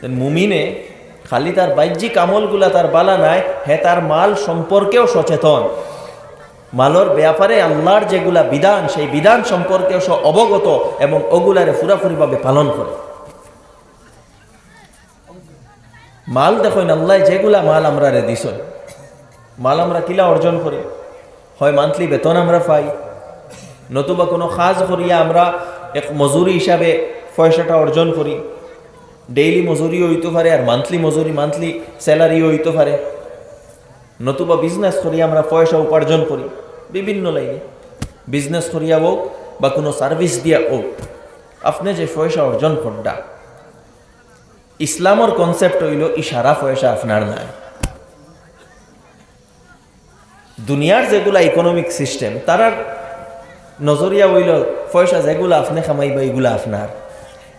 মুমিনে খালি তার বাহ্যিক আমলগুলা তার বালা নায়, হে তার মাল সম্পর্কেও সচেতন। মালর ব্যাপারে আল্লার যেগুলা বিধান, সেই বিধান সম্পর্কেও সে অবগত এবং ওগুলারে পুরাপুরিভাবে পালন করে। মাল দেখইন, আল্লায় যেগুলা মাল আমরারে দিছইন, মাল আমরা কিলা অর্জন করি? হয় monthly বেতন আমরা পাই, নতুবা কুনু কাজ করিয়া আমরা এক মজুরি হিসাবে পয়সাটা অর্জন করি। Daily মজুরিও অইতো পারে, আর monthly মজুরি, monthly salary-ও অইতো পারে, নতুবা business করিয়া আমরা পয়সা উপার্জন করি বিভিন্ন লাইনে, business করিয়া অউক বা কুনু service দিয়া অউক। আপনে যে পয়সা অর্জন কররা, ইসলামর concept অইলো ই সারা পয়সা আপনার নায়। দুনিয়ার যেগুলা economic system, তারার নজরিয়া অইলো পয়সা যেগুলা আপনে কামাইবা, ইগুলা আপনার।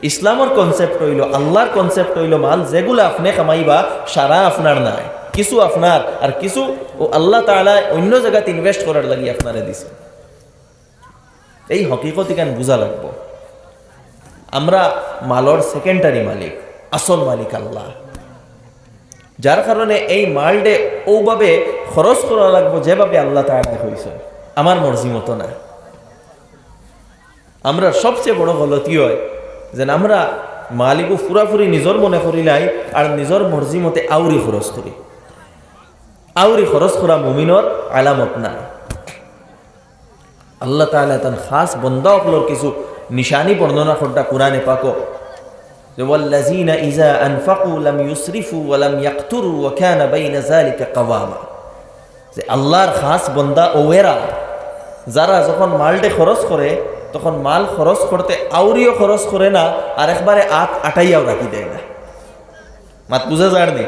ইসলামর concept অইলো, আল্লার concept অইলো, মাল যেগুলা আপনে কামাইবা, সারা আপনার নায়, কিছু আপনার, আর কিছু অউ আল্লাহ তাআলায় অইন্য জাগাত invest করার লাগি আপনারে দিছে। এই হকিকত ইখান বুঝা লাগবো। আমরা মালর secondary মালিক, আসল মালিক আল্লাহ। যার কারণে এই মালরে অউভাবে খরচ করা লাগবো যেভাবে আল্লাহ তাআলায় কইছইন, আমার মর্জি মতো না। আমরার সবচেয়ে বড় গলতি অয় যেন আমরা মাল ইগু পুরাপুরি নিজর মনে করিলাই আর নিজর মর্জি মতে আউরি খরচ করি। আউরি খরচ করা মুমিনর আলামত না। আল্লাহ তাআলায় তান খাস বন্দা অকলর কিছু নিশানি বর্ণনা কররা কুরআনে পাকো, যে, "ওয়াল্লাযীনা ইযা আনফাকু লাম ইউসরিফু ওয়া লাম ইয়াকতুরু ওয়া কানা বাইনা যালিকা কাওয়ামা।" যে আল্লার খাস বন্দা অউ এরা, যারা যখন মালটে খরচ করে, তখন মাল খরচ করতে আউরিও খরচ করে না, আর একবারে আত আটাইয়াও রাখি দেয় না। মাত বুঝা যার নি?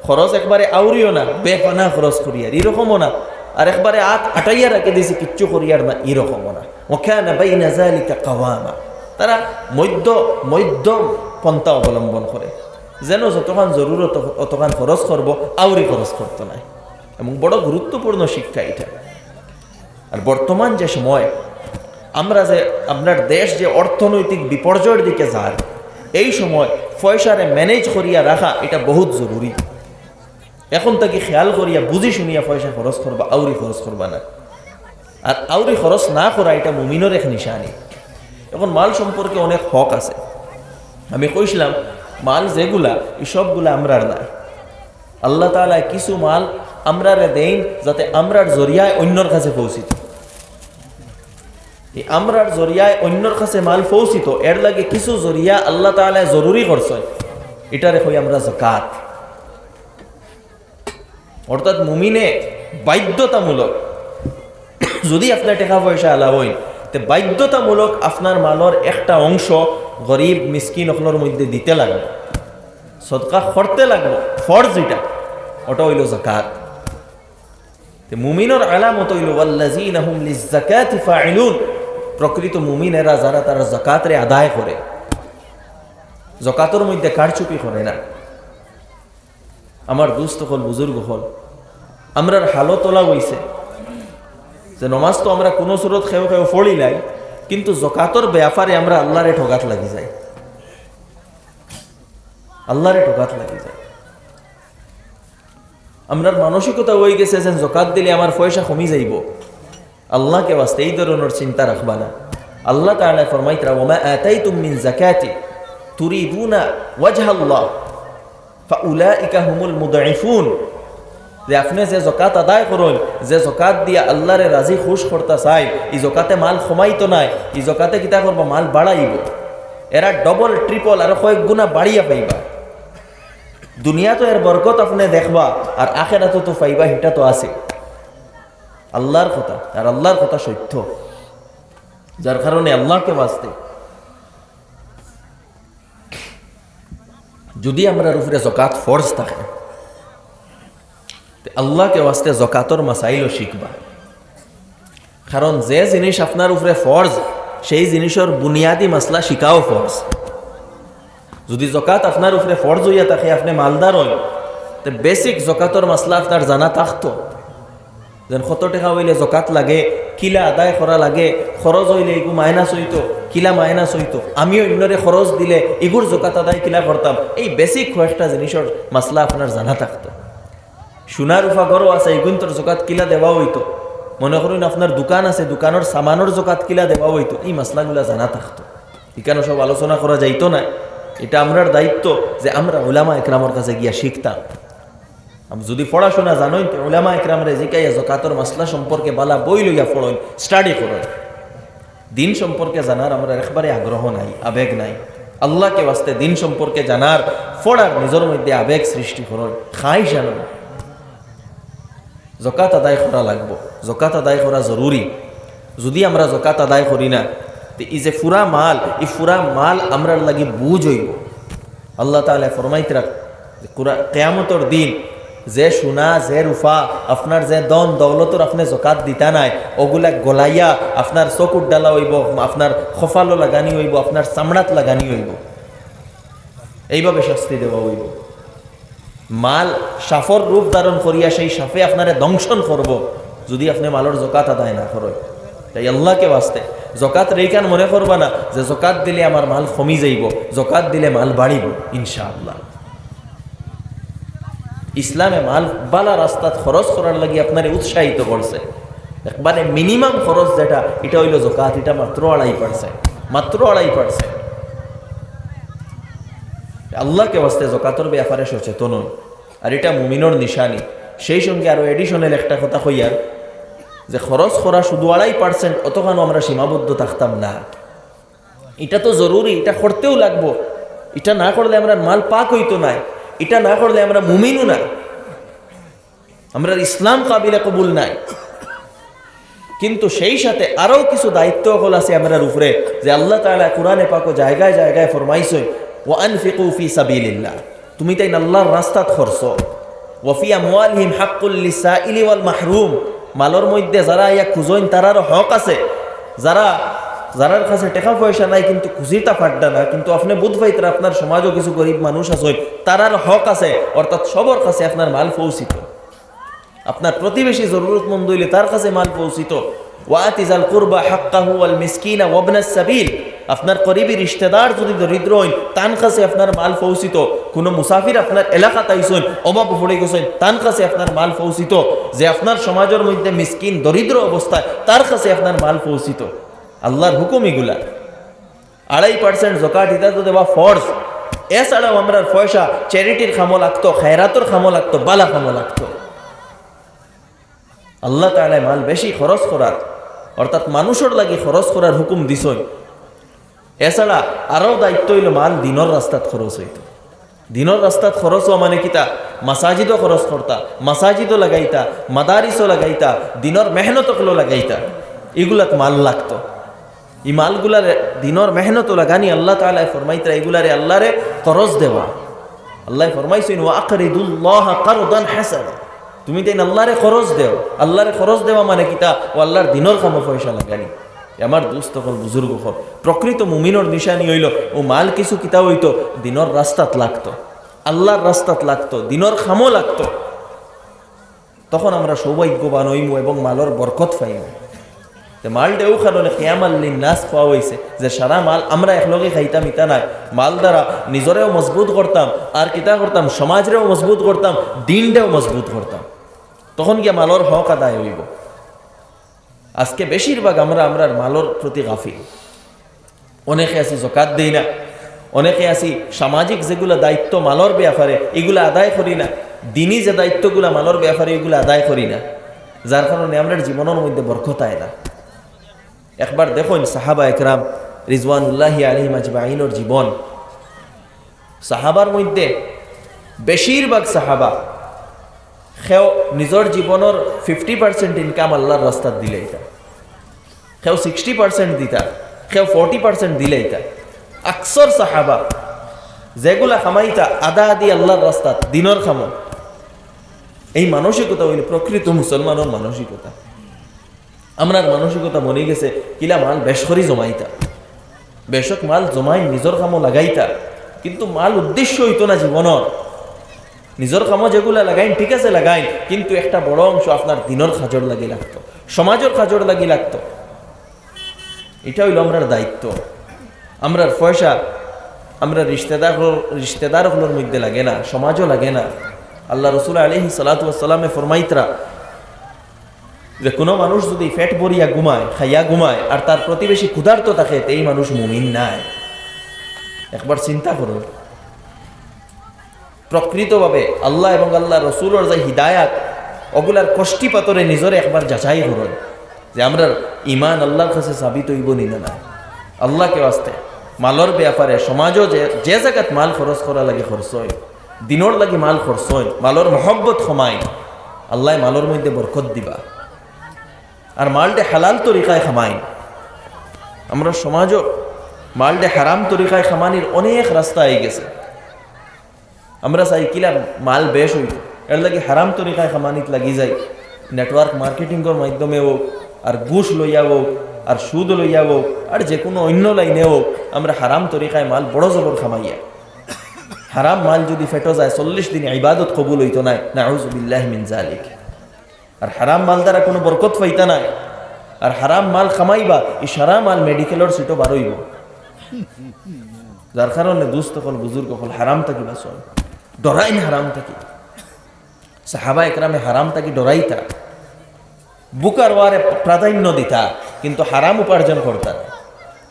খরচ একবারে আউরিও না, বেপানা খরচ করিয়ার, ইরকমও না। আর একবারে আত আটাইয়া রাখি দিছে, কিচ্ছু করিয়ার না, ইরকমও না। ওয়া কানা বাইনা যালিকা কাওয়ামা। তারা মধ্য, মধ্যম পন্থা অবলম্বন করে, যেন যতখান জরুরত অতখান খরচ করবো, আউরি খরচ করতো নায়। এবং বড় গুরুত্বপূর্ণ শিক্ষা ইটা। আর বর্তমান যে সময় আমরা যে, আপনার দেশ যে অর্থনৈতিক বিপর্যয়ের দিকে যার, এই সময় পয়সারে manage করিয়া রাখা ইটা বহুত জরুরি। এখন থাকি খেয়াল করিয়া বুঝি শুনিয়া পয়সা খরচ করবা, আউরি খরচ করবা না। আর আউরি খরচ না করা ইটা মুমিনর এক নিশানি। এখন মাল সম্পর্কে অনেক হক আছে। আমি কইছিলাম, মাল যেগুলা, ই সবগুলা আমরার নায়। আল্লাহ তাআলায় কিছু মাল আমরারে দেইন, যাতে আমরার জরিয়ায় অইন্যর কাছে পৌঁছিত। এই আমরার জরিয়ায় অইন্যর কাছে মাল পৌঁছিত, এর লাগি কিছু জরিয়া আল্লাহ তাআলায় জরুরি করছইন, ইটারে কই আমরা যাকাত। অর্থাৎ মুমিনে বাধ্যতামূলক, যদি আপনে টেকা পয়সা আলা অইন, তে বাধ্যতামূলক আপনার মালর একটা অংশ গরিব মিসকিন অকলর মধ্যে দিতে লাগবো, সদকা করতে লাগবো, ফরজ ইটা, ওটা অইলো যাকাত। তে মুমিনর আলামত অইলো, "ওয়াল্লাযীনা হুম লিয-যাকাতি ফাইলুন।" প্রকৃত মুমিন এরা, যারা তারা যাকাতরে আদায় করে, যাকাতর মধ্যে কারচুপি করে না। আমার দোস্ত অকল, বুজুর্গ অকল, আমরার হালত অলা অইছে যে নমাজ তো আমরা কুনু সুরত কেউ কেউ পড়িলাই, কিন্তু যাকাতর ব্যাপারে আমরা আল্লারে ঠগাত লাগি যাই, আল্লারে ঠগাত লাগি যাই। আমরার মানসিকতা অইগেছে যেন যাকাত দিলে আমার পয়সা কমি যাইবো। আল্লাহকে ওয়াস্তে ই ধরনর চিন্তা রাখবা না। আল্লাহ তাআলায় ফরমাইতরা, "ওয়া মা আতাইতুম মিন যাকাতি তুরিদুনা ওয়াজহাল্লাহ ফাউলাইকা হুমুল মুদঈফুন।" যে আপনে যে যাকাত আদায় করইন, যে যাকাত দিয়া আল্লারে রাজি খুশ করতা চাইন, ই যাকাতে মাল কমাইতো নায়, ই যাকাতে কিতা করবো? মাল বাড়াইবো। এরা double triple আরো কয়েক গুণা বাড়িয়া পাইবা। দুনিয়াত এর বরকত আপনে দেখবা, আর আখেরাতো তো পাইবা, ইটা তো আছে। আল্লাহর কথা, আর আল্লাহর কথা সত্য, যার কারণে আল্লাহকে ওয়াস্তে যদি আমরার উপরে যাকাত ফরজ থাকে, তে আল্লাহকে ওয়াস্তে যাকাতর মাসাইলও শিখবা। কারণ যে জিনিস আপনার উপরে ফরজ, সেই জিনিসর বুনিয়াদি মাসলা শিখাও ফরজ। যদি জকাত আপনার উপরে ফরজ অইয়া থাকে, আপনে মালদার অইন, তে বেসিক জকাতর মাসলা আপনার জানা থাকতো। যেন কত টেকা অইলে জকাত লাগে, কিলা আদায় করা লাগে, খরচ অইলে ইগু মাইনাস অইতো, কিলা মাইনাস অইতো, আমি অইন্যরে খরচ দিলে ইগুর জকাত আদায় কিলা করতাম, এই বেসিক কয়েকটা জিনিসর মাসলা আপনার জানা থাকতো। সোনা রুফা ঘরো আছে, ইগুইন্তর জকাত কিলা দেওয়া অইতো, মনে করইন আপনার দোকান আছে, দোকানর সামানর জকাত কিলা দেওয়া অইতো, এই মাসলাগুলা জানা থাকতো। ইখানো সব আলোচনা করা যাইতো না। ইটা আমরার দায়িত্ব যে আমরা উলামা একরামর কাছে গিয়া শিখতাম। আম-, যদি পড়াশোনা জানইন, তে উলামা একরামরে জিকাইয়া জকাতর মাসলা সম্পর্কে বালা বই লইয়া পড়ইন, স্টাডি করইন। দিন সম্পর্কে জানার আমরার একবারে আগ্রহ নাই, আবেগ নাই। আল্লাহকে ওয়াস্তে দিন সম্পর্কে জানার, পড়ার নিজর মধ্যে আবেগ সৃষ্টি করইন, খাইশ আনইন। জকাত আদায় করা লাগবো, জকাত আদায় করা জরুরি। যদি আমরা জকাত আদায় করি না, তে ই যে ফুরা মাল, ই ফুরা মাল আমরার লাগি বুঝ অইবো। আল্লাহ তাআলা ফরমাইতরা যে কুরা-, কিয়ামতর দিন যে সোনা, যে রুফা, আপনার যে ধন দৌলতর আপনে জকাত দিতা নায়, ওগুলা গলাইয়া আপনার চকুর ডালা অইবো, আপনার কপালো লাগানি অইবো, আপনার চামড়াত লাগানি অইবো, এইভাবে শাস্তি দেওয়া অইবো। মাল সাপর রূপ ধারণ করিয়া সেই সাপে আপনারে দংশন করবো, যদি আপনে মালর জকাত আদায় না করইন। তাই আল্লাহকে ওয়াস্তে জকাতরে ইখান মনে করবা না যে জকাত দিলে আমার মাল কমি যাইবো, জকাত দিলে মাল বাড়িবো, ইনশাআল্লাহ। ইসলামে মাল বালা রাস্তাত খরচ করার লাগি আপনারে উৎসাহিত করছে। একবারে মিনিমাম খরচ যেটা, ইটা অইলো জকাত, ইটা মাত্র আড়াই পার্সেন্ট, মাত্র আড়াই পার্সেন্ট। আল্লাহকে ওয়াস্তে জকাতর ব্যাপারে সচেতন অইন। আর ইটা মুমিনর নিশানি। সেই সঙ্গে আরো অ্যাডিশনাল একটা কথা কইয়ার, যে খরচ করা শুধু আড়াই পার্সেন্ট, অতখানো আমরা সীমাবদ্ধ থাকতাম না। ইটা তো জরুরি, ইটা করতেও লাগবো। ইটা না করলে আমরার মাল পাক অইতো নায়, ইটা না করলে আমরা মুমিনও না, আমরার ইসলাম কাবিলে কবুল নায়। কিন্তু সেই সাথে আরো কিছু দায়িত্ব অকল আছে আমরার উপরে, যে আল্লাহ তাআলা কোরআনে পাকো জায়গায় জায়গায় ফরমাইছইন, "ওয়া আনফিকু ফি সাবিলিল্লাহ।" তুমি তাইন আল্লাহর রাস্তাত খরচ। "ওয়া ফি আমওয়ালিহিম হাক্কুল লিসাইলি ওয়াল মাহরুম।" মালর মধ্যে যারা আইয়া খুজইন, তারারও হক আছে। যারা, যারার কাছে টেকা পয়সা নাই, কিন্তু খুজিতা পাররা না, কিন্তু আপনে বুঝ পাইতরা আপনার সমাজও কিছু গরিব মানুষ আছইন, তারার হক আছে। অর্থাৎ সবর কাছে আপনার মাল পৌঁছিত। আপনার প্রতিবেশী জরুরতমন্দ অইলে তার কাছে মাল পৌঁছিত। "ওয়া আতি যাল কুরবা হাক্কাহু ওয়াল মিসকিনা ওয়াবনাস সাবিল।" আপনার করিবি রিশতেদার যদি দরিদ্র অইন, তান কাছে আপনার মাল পৌঁছিত। কুনু মুসাফির আপনার এলাকাত আইছইন, অভাব পড়ি গেছইন, তান কাছে আপনার মাল পৌঁছিত। যে আপনার সমাজর মধ্যে মিসকিন, দরিদ্র অবস্থায়, তার কাছে আপনার মাল পৌঁছিত। আল্লাহর হুকুম ইগুলা। আড়াই পার্সেন্ট জকাত ইটা তো দেওয়া ফরজ। এছাড়াও আমরার পয়সা চ্যারিটির কামো লাগতো, খায়রাতর কামো লাগতো, বালা কামো লাগতো। আল্লাহ তাআলায় মাল বেশি খরচ করার, অর্থাৎ মানুষর লাগি খরচ করার হুকুম দিছইন। এছাড়া আরো দায়িত্ব অইলো মাল দিনর রাস্তাত খরচ অইতো। দিনর রাস্তাত খরচ অওয়া মানে কিতা? মাসাজিদো খরচ করতা, মাসাজিদো লাগাইতা, মাদারিসো লাগাইতা, দিনর মেহনত অকলো লাগাইতা, ইগুলাত মাল লাগতো। ই মালগুলারে দিনর মেহনতো লাগানি, আল্লাহ তাআলায় ফরমাইতরা ইগুলারে আল্লাহরে করজ দেওয়া। আল্লায় ফরমাইছইন, "ওয়া আকরিদুল্লাহা কারদান হাসানা।" তুমি তাইন আল্লাহরে করজ দেও। আল্লাহরে করজ দেওয়া মানে কিতা? অউ আল্লাহর দিনর কামো পয়সা লাগানি। আমার দোস্ত অকল, বুজুর্গ অকল, প্রকৃত মুমিনর নিশানি অইলো অউ মাল কিছু কিতা অইতো, দিনর রাস্তাত লাগতো, আল্লাহর রাস্তাত লাগতো, দিনর কামো লাগতো। তখন আমরা সৌভাগ্যবান অইমু এবং মালর বরকত পাইমু। তে মালটা অউ কারণে কিয়ামান লিন্নাস কওয়া অইছে যে সারা মাল আমরা একলগে খাইতাম, ইতা নায়। মাল দ্বারা নিজরেও মজবুত করতাম, আর কিতা করতাম, সমাজরেও মজবুত করতাম, দিনটাও মজবুত করতাম। তখন গিয়া মালর হক আদায় অইবো। আজকে বেশিরভাগ আমরা আমরার মালর প্রতি গাফিল। অনেকে আছি জকাত দেই না, অনেকে আছি সামাজিক যেগুলা দায়িত্ব মালর ব্যাপারে, ইগুলা আদায় করি না, দিনি যে দায়িত্বগুলা মালর ব্যাপারে, ইগুলা আদায় করি না, যার কারণে আমরার জীবনর মধ্যে বরকত আয় না। একবার দেখইন সাহাবা একরাম রিজওয়ানুল্লাহি আলাইহিম আজমাইনর জীবন। সাহাবার মধ্যে বেশিরভাগ সাহাবা কেউ নিজর জীবনর ফিফটি পার্সেন্ট ইনকাম আল্লাহর রাস্তাত দিলাইতা, কেউ সিক্সটি পার্সেন্ট দিতা, কেউ ফর্টি পার্সেন্ট দিলাইতা। আকসর সাহাবা যেগুলা কামাইতা আদা আদি আল্লাহর রাস্তাত দিনর কামো। এই মানসিকতা অইলো প্রকৃত মুসলমানর মানসিকতা। আমরার মানসিকতা বনি গেছে কিলা মাল বেশ করি জমাইতা, বেশক মাল জমাইন, নিজর কামো লাগাইতা, কিন্তু মাল উদ্দেশ্য অইতো না জীবনর। নিজর কামো যেগুলা লাগাইন, ঠিক আছে লাগাইন, কিন্তু একটা বড় অংশ আপনার দিনর কাজর লাগি লাগতো, সমাজর কাজর লাগি লাগতো। ইটা অইলো আমরার দায়িত্ব। আমরার পয়সা আমরার রিশতেদার, রিশতেদার অকলর মধ্যে লাগে না, সমাজো লাগে না। আল্লার রসুল আলাইহিস সালাতু ওয়াস সালামে ফরমাইতরা যে কুনু মানুষ যুদি পেট ভরিয়া ঘুমায়, খাইয়া ঘুমায়, আর তার প্রতিবেশী ক্ষুধার্ত থাকে, তে ই মানুষ মুমিন নায়। একবার চিন্তা করো, প্রকৃতভাবে আল্লা এবং আল্লার রসুলর যে হিদায়াত, অগুলার কষ্টি পাথরে নিজরে একবার যাচাই করো যে আমরার ইমান আল্লার কাছে সাবিত অইবো নি না। আল্লাকে ওয়াস্তে মালর ব্যাপারে সমাজো যে, যে জাগাত মাল খরচ করা লাগে খরচ অইন, দিনর লাগি মাল খরচ অইন, মালর মহব্বত কমাইন, আল্লায় মালর মধ্যে বরকত দিবা। আর মালটে হালাল তরিকায় কামাইন। আমরার সমাজো মালটে হারাম তরিকায় কামানির অনেক রাস্তা আই গেছে। আমরা চাই কিলা মাল বেশ অইতো, এর লাগি হারাম তরিকায় কামানিত লাগি যাই। Network marketing-র মাধ্যমে অউক, আর ঘুষ লইয়া অউক, আর সুদ লইয়া অউক, আর যে কুনু অইন্য লাইনে অউক, আমরা হারাম তরিকায় মাল বড় জবর কামাইয়া। হারাম মাল যুদি পেটো যায়, চল্লিশ দিন ইবাদত কবুল অইতো নায়, নাউজুবিল্লাহি মিন জালিক। আর হারাম মাল দ্বারা কুনু বরকত পাইতা নায়। আর হারাম মাল কামাইবা, ই সারা মাল মেডিকেলর সিটো বার অইবো। যার কারণে দুস্ত অকল, বুজুর্গ অকল, হারাম থাকি বাঁচইন, ডরাইন হারাম থাকি। সাহাবা একরামে হারাম থাকি ডরাইতা, বুকার ওয়ারে প্রাধান্য দিতা, কিন্তু হারাম উপার্জন করতা না।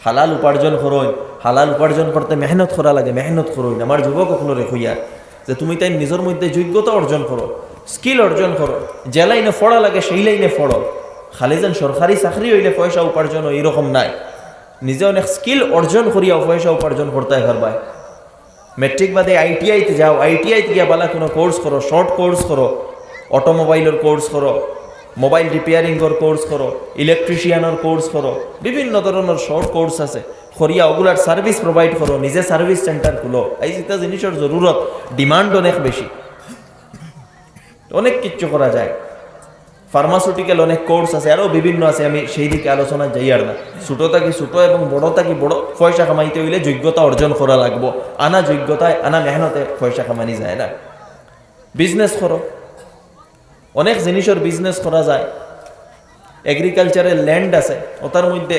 হালাল উপার্জন করইন, হালাল উপার্জন করতে মেহনত করা লাগে, মেহনত করইন। আমার যুবক অকলরে কইয়ার যে তুমি তাইন নিজর মধ্যে যোগ্যতা অর্জন করো, skill অর্জন করো, যে লাইনে পড়া লাগে সেই লাইনে পড়ো। খালি যেন সরকারি চাকরি অইলে পয়সা উপার্জন অয়, ই রকম নায়। নিজে অনেক skill অর্জন করিয়াও পয়সা উপার্জন করতায় পারবায়। মেট্রিক বাদে আইটিআইত যাও, আইটিআইত গিয়া বালা কুনু course করো, short course করো, automobileর course করো, mobile repairingর course করো, electricianর course করো, বিভিন্ন ধরনর short course আছে। করিয়া অগুলার service provide করো, নিজে service center খুলো। আইজ ইতা জিনিসর জরুরত, demand অনেক বেশি, অনেক কিচ্ছু করা যায়। Pharmaceutical অনেক course আছে, আরো বিভিন্ন আছে, আমি সেই দিকে আলোচনা যাইয়ার না। ছোট থাকি ছোট এবং বড় থাকি বড় পয়সা কামাইতে অইলে যোগ্যতা অর্জন করা লাগবো। আনা যোগ্যতায়, আনা মেহনতে পয়সা কামানি যায় না। Business করো, অনেক জিনিসর business করা যায়। Agricultural land আছে, ওটার মধ্যে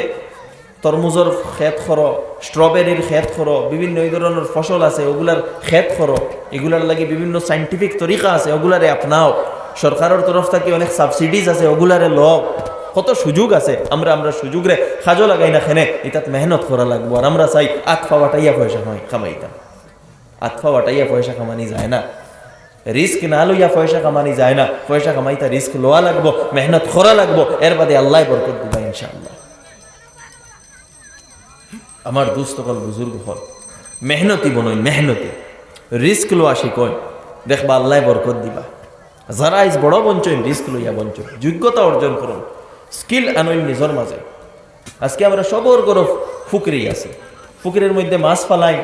তরমুজর খেত করো, strawberryর খেত করো, বিভিন্ন এই ধরনর ফসল আছে, ওগুলার খেত করো। এগুলার লাগি বিভিন্ন scientific তরিকা আছে, ওগুলারে আপনাও। সরকারর তরফ থাকি অনেক subsidies আছে, ওগুলারে লও। কত সুযোগ আছে, আমরা, আমরা সুযোগরে কাজো লাগাই না কেনে? ইতাত মেহনত করা লাগবো। আর আমরা চাই আত পা বাটাইয়া পয়সা কামাই-, কামাইতাম। আত পা বাটাইয়া পয়সা কামানি যায় না। Risk না লইয়া পয়সা কামানি যায় না। পয়সা কামাইতা risk লওয়া লাগবো, মেহনত করা লাগবো, এর বাদে আল্লায় বরকত দিবা ইনশাআল্লাহ। আমার দুস্ত অকল, বুজুর্গ অকল, মেহনতি বনইন, মেহনতি। Risk লওয়া শিকইন, দেখবা আল্লায় বরকত দিবা। যারা আইজ বড় বনছইন, risk লইয়া বনছইন, যোগ্যতা অর্জন করইন, skill আনইন নিজর মাঝে। আজকে আমরা সবর ঘরো পুকুরি আছে, পুকুরির মধ্যে মাছ ফালাইন,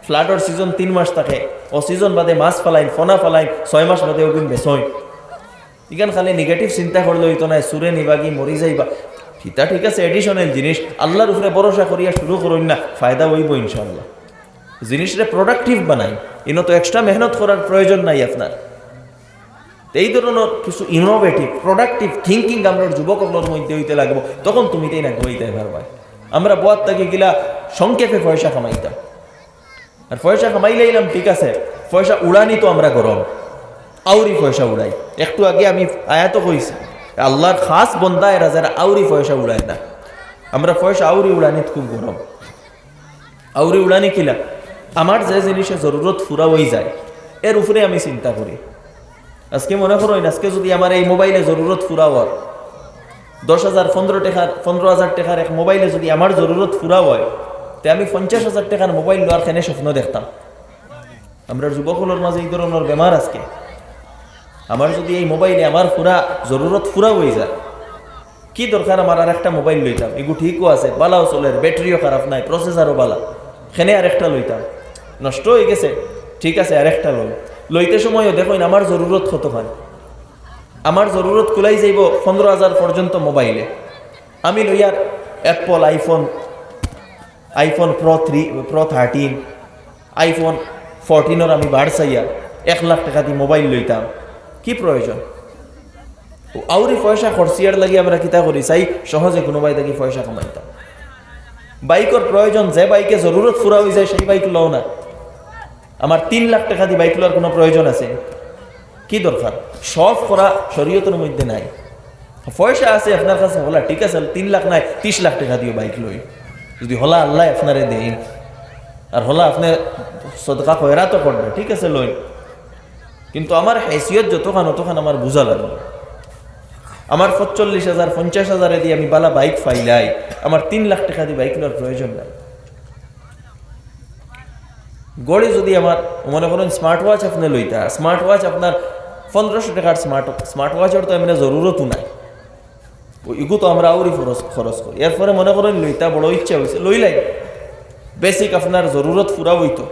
floodর season তিন মাস থাকে, অউ season বাদে মাছ ফালাইন, ফনা ফালাইন, ছয় মাস বাদে অগুইন বেচইন। ইখান খালি negative চিন্তা করলে অইতো নায়, চুরে নিবাগি, মরি যাইবা। ইতা ঠিক আছে, additional জিনিস, আল্লার উপরে ভরসা করিয়া শুরু করইন না, ফায়দা অইবো ইনশাআল্লাহ। জিনিসরে productive বানাইন, ইনো তো extra মেহনত করার প্রয়োজন নাই আপনার। তে এই ধরনর কিছু innovative, productive thinking আমরার যুবক অকলর মধ্যে অইতে লাগবো, তখন তুমি তাইন আগুয়াইতায় পারবায়। আমরা বওয়াত থাকি কিলা সংক্ষেপে পয়সা কামাইতাম, আর পয়সা কামাইলাইলাম, ঠিক আছে, পয়সা উড়ানি তো আমরা গরম, আউরি পয়সা উড়াই। একটু আগে আমি আয়াতো কইছি, আল্লার খাস বন্দা এরা যারা আউরি পয়সা উড়ায় না, আমরা পয়সা আউরি উড়ানিত খুব গরম। আউরি উড়ানি কিলা? আমার যে জিনিসে জরুরত পুরা অইযায়, এর উপরে আমি চিন্তা করি। আজকে মনে করইন, আজকে যুদি আমার এই মোবাইলে জরুরত পুরা অয়, দশ হাজার, পনরো টেকার, পনরো হাজার টেকার এক মোবাইলে যুদি আমার জরুরত পুরা অয়, তে আমি পঞ্চাশ হাজার টেকার মোবাইল লওয়ার কেনে স্বপ্ন দেখতাম? আমরার যুবক অকলর মাঝে এই ধরনর বেমার আজকে। আমার যুদি এই মোবাইলে আমার পুরা জরুরত পুরা অইযায়, কি দরকার আমার আরেকটা মোবাইল লইতাম? ইগু ঠিকও আছে, বালাও চলের, batteryও খারাপ নায়, processorও বালা, কেনে আরেকটা লইতাম? নষ্ট অইগেছে, ঠিক আছে, আরেকটা লই। লইতে সময়ও দেখইন আমার জরুরত কতখান। আমার জরুরত কুলাই যাইবো পনরো হাজার পর্যন্ত মোবাইলে, আমি lawyer Apple iPhone, iPhone pro three, pro thirteen, iPhone ফোরটিনর আমি বার চাইয়া এক লাখ টেকা দি মোবাইল লইতাম, কি প্রয়োজন? ও আউরি পয়সা খরচিয়ার লাগি আমরা কিতা করি? চাই সহজে কুনুবায় থাকি পয়সা কামাইতাম। বাইকর প্রয়োজন, যে বাইকে জরুরত পুরা অইযায় সেই বাইক লও না। আমার তিন লাখ টেকা দি বাইক লওয়ার কুনু প্রয়োজন আছে? কি দরকার? শখ করা শরীয়তর মধ্যে নাই। পয়সা আছে আপনার কাছে, হলা ঠিক আছে, তিন লাখ নায়, তিরিশ লাখ টেকা দিও বাইক লই, যদি হলা আল্লায় আপনারে দেইন, আর হলা আপনে সদকা খয়রাতও করবা, ঠিক আছে, লই। কিন্তু আমার হেসিয়ত যতখান, অতখান আমার বুঝা লাগবো। আমার পঁচল্লিশ হাজার, পঞ্চাশ হাজারে দি আমি বালা বাইক ফাইলাই, আমার তিন লাখ টেকা দি বাইক লওয়ার প্রয়োজন নাই। ঘড়ি যদি আমার, মনে করইন স্মার্ট ওয়াচ আপনে লইতা, স্মার্ট ওয়াচ আপনার পনেরোশো টেকার স্মার্ট, স্মার্ট ওয়াচর তো এমনে জরুরতও নাই। ও ইগু তো আমরা আউরি খরচ, খরচ করি। এরপরে মনে করইন লইতা, বড় ইচ্ছা অইছে, লইলাই। বেসিক আপনার জরুরত পুরা অইতো,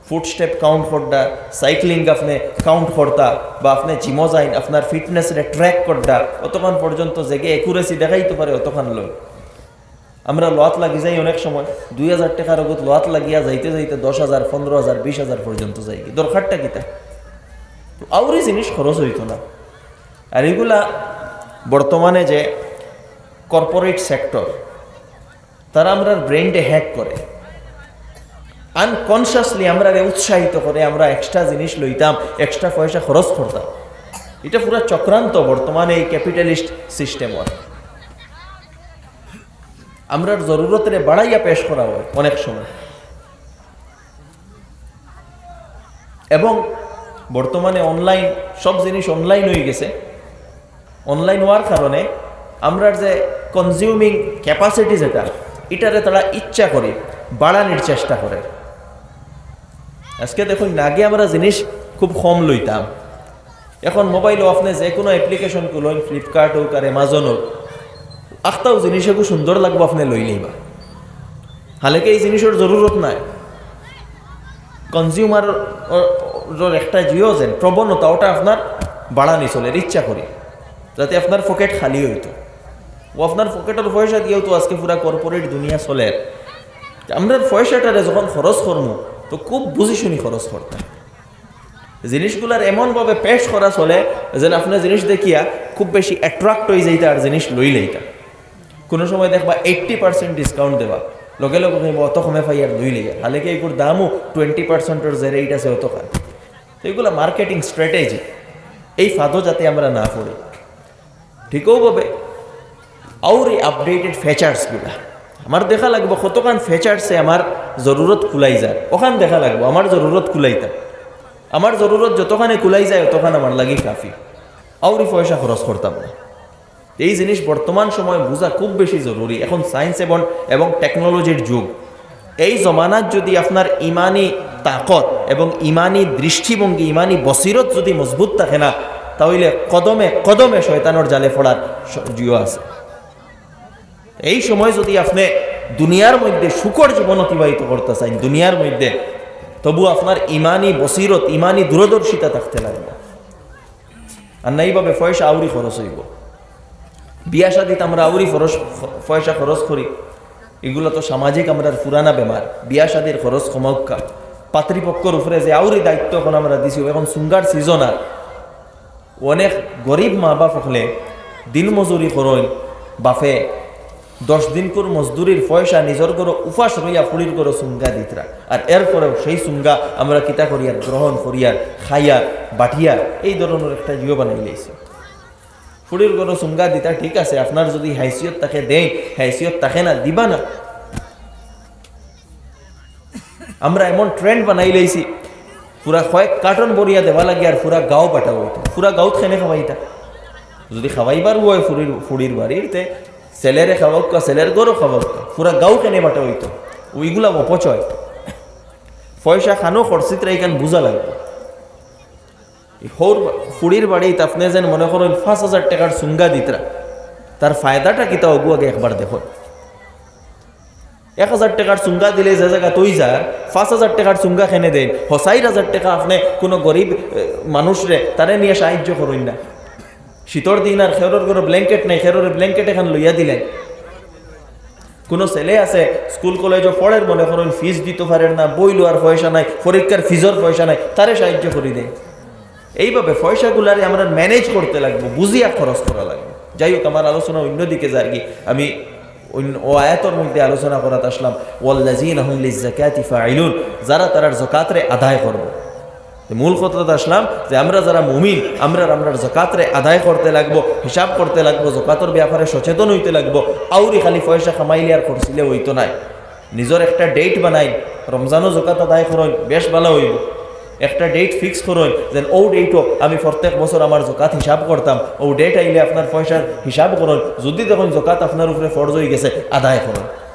ফুটস্টেপ কাউন্ট করতা, সাইক্লিং আপনে কাউন্ট করতা, বা আপনে জিমো যাইন, আপনার ফিটনেসরে ট্র্যাক করতা, অতখান পর্যন্ত যেগে অ্যাকুরেসি দেখাইতো পারে, অতখান লই। আমরা লওয়াত লাগি যাই অনেক সময়, দুই হাজার টেকার অগুত লওয়াত লাগিয়া যাইতে যাইতে দশ হাজার, পনেরো হাজার, বিশ হাজার পর্যন্ত যাই। দরকারটা কিতা? তো আউরি জিনিস খরচ অইতো না। আর ইগুলা বর্তমানে যে কর্পোরেট সেক্টর, তারা আমরার ব্রেইনরে হ্যাক করে, আনকনশিয়াসলি আমরারে উৎসাহিত করে, আমরা এক্সট্রা জিনিস লইতাম, এক্সট্রা পয়সা খরচ করতাম। ইটা পুরা চক্রান্ত বর্তমানে এই ক্যাপিটালিস্ট সিস্টেমর। আমরার জরুরতরে বাড়াইয়া পেশ করা অয় অনেক সময়। এবং বর্তমানে অনলাইন, সব জিনিস অনলাইন অইগেছে। অনলাইন অওয়ার কারণে আমরার যে কনজিউমিং ক্যাপাসিটি যেটা, ইটারে তারা ইচ্ছা করি বাড়ানির চেষ্টা করে। আজকে দেখইন না, আগে আমরা জিনিস খুব কম লইতাম, এখন মোবাইলো আপনে যে কুনু অ্যাপ্লিকেশন খুলইন, ফ্লিপকার্ট অউক আর অ্যামাজন অউক, আখতাউ জিনিস এগু সুন্দর লাগবো, আপনে লইলাইবা। হালাকি এই জিনিসর জরুরত নাই। কনজিউমারর একটা জিও যেন প্রবণতা, ওটা আপনার বাড়ানি চলের ইচ্ছা করি, যাতে আপনার পকেট খালি অইতো। ও আপনার পকেটর পয়সা দিয়াউ তো আজকে পুরা কর্পোরেট দুনিয়া চলের। আমরার পয়সাটারে যখন খরচ করমু, তো খুব বুঝি শুনি খরচ করতাম। জিনিসগুলার এমনভাবে পেশ করা চলে, যেন আপনে জিনিস দেখিয়া খুব বেশি অ্যাট্রাক্ট অইযাইতা আর জিনিস লইলাইতা। কুনু সময় দেখবা এইট্টি পার্সেন্ট ডিসকাউন্ট দেবা, লগে লগে কইবা, "অত কমে পাইয়ার, লইলাইয়ার।" হালাকি এগুর দামও টোয়েন্টি পার্সেন্টর যে রেট আছে, অতখান। তো এগুলা মার্কেটিং স্ট্র্যাটেজি, এই ফাঁদো যাতে আমরা না পড়ি। ঠিক অউভাবে আউরি আপডেটেড ফিচার্সগুলা আমার দেখা লাগবো, কতখান ফিচার্সে আমার জরুরত কুলাই যায়, অখান দেখা লাগবো, আমার জরুরত কুলাইতা। আমার জরুরত যতখানে কুলাই যায়, অতখান আমার লাগি কাফি। আউরি পয়সা খরচ করতাম না। এই জিনিস বর্তমান সময় বুঝা খুব বেশি জরুরি। এখন সায়েন্স এবং, এবং টেকনোলজির যুগ। এই জমানাত যদি আপনার ইমানি তাকত এবং ইমানি দৃষ্টিভঙ্গি, ইমানি বসিরত যদি মজবুত থাকে না, তাহলে কদমে কদমে শয়তানর জালে পড়ার স-, জিও আছে। এই সময় যদি আপনে দুনিয়ার মধ্যে সুখর জীবন অতিবাহিত করতা চাইন, দুনিয়ার মধ্যে, তবু আপনার ইমানি বসিরত, ইমানি দূরদর্শিতা থাকতে লাগবো। আর না এইভাবে পয়সা আউরি খরচ অইবো। বিয়া শাদিত আমরা আউরি খরচ, পয়সা খরচ করি, ইগুলা তো সামাজিক আমরার পুরানা বেমার। বিয়া শাদির খরচ কমাউক্কা, পাত্রীপক্ষর উপরে যে আউরি দায়িত্ব এখন আমরা দিছি, এখন সুঙ্গার সিজন আর অনেক গরিব মা বাপ অকলে দিনমজুরি করইন, বাপে দশ দিনকুর মজদুরির পয়সা নিজর ঘরো উপাস রইয়া ফুড়ির ঘরো সুঙ্গা দিতরা। আর এরপরেও সেই সুঙ্গা আমরা কিতা করিয়ার, গ্রহণ করিয়ার, খাইয়ার, বাটিয়ার, এই ধরনর একটা জিও বানাইলাইছি। ফুড়ির ঘরো সুঙ্গা দিতা ঠিক আছে, আপনার যদি হাইসিয়ত থাকে দেইন, হাইসিয়ত থাকে না দিবা না। আমরা এমন ট্রেন্ড বানাইলাইছি, পুরা কয়েক কার্টন ভরিয়া দেওয়া লাগে আর পুরা গাঁও বাটা অইতো। পুরা গাঁওত কেনে খাওয়াইতা? যদি খাওয়াইবার অয় ফুড়ির, ফুড়ির বাড়ির, তে ছেলেরে খাওয়াউক্কা, ছেলের ঘরো খাওয়াউক্কা, পুরা গাঁও কেনে বাটা অইতো? ওইগুলা অপচয়। পয়সা খানো খরচিতরা ইখান বুঝা লাগবো। এই হউর বা-, ফুড়ির বাড়িত আপনে যেন মনে করইন পাঁচ হাজার টেকার সুঙ্গা দিতরা, তার ফায়দাটা কিতা অগু আগে একবার দেখো। এক হাজার টেকার সুঙ্গা দিলে যে জাগাত অইযার, পাঁচ হাজার টেকার সুঙ্গা কেনে দেইন। হ, চাইর হাজার টেকা আপনে কুনু গরিব, এ, মানুষরে, তারে নিয়া সাহায্য করইন না। শীতর দিন আর খেরর ঘরো ব্ল্যাঙ্কেট নাই, খেররে ব্ল্যাঙ্কেট এখান লইয়া দিলাইন। কোনো ছেলে আছে স্কুল কলেজও পড়ের, মনে করইন ফিজ দিতো পারের না, বই লওয়ার পয়সা নাই, পরীক্ষার ফিজর পয়সা নাই, তারে সাহায্য করি দেইন। এইভাবে পয়সাগুলারে আমরা ম্যানেজ করতে লাগবো, বুঝিয়া খরচ করা লাগবো। যাই হোক, আমার আলোচনা অন্যদিকে যায়গি। আমি অন্য, ও আয়াতর মধ্যে আলোচনা করাত আসলাম, "ওয়াল্লাযীনা হুম লিজ্জাকাতি ফাইলুন", যারা তারার যাকাতরে আদায় করবো। তো মূল কথাত আসলাম যে আমরা যারা মুমিন, আমরা আমরার যাকাতরে আদায় করতে লাগবো, হিসাব করতে লাগবো, যাকাতর ব্যাপারে সচেতন হইতে লাগবো। আউরি খালি পয়সা কামাইলে আর খরচিলে হইতো নায়। নিজর একটা ডেট বানাইন, রমজানও যাকাত আদায় করইন, বেশ ভালা হইবো। একটা ডেট ফিক্স করইন, যেন ও ডেটও আমি প্রত্যেক বছর আমার যাকাত হিসাব করতাম। ও ডেট আইলে আপনার পয়সার হিসাব করইন, যদি দেখইন যাকাত আপনার উপরে ফরজ হয়ে গেছে, আদায় করইন।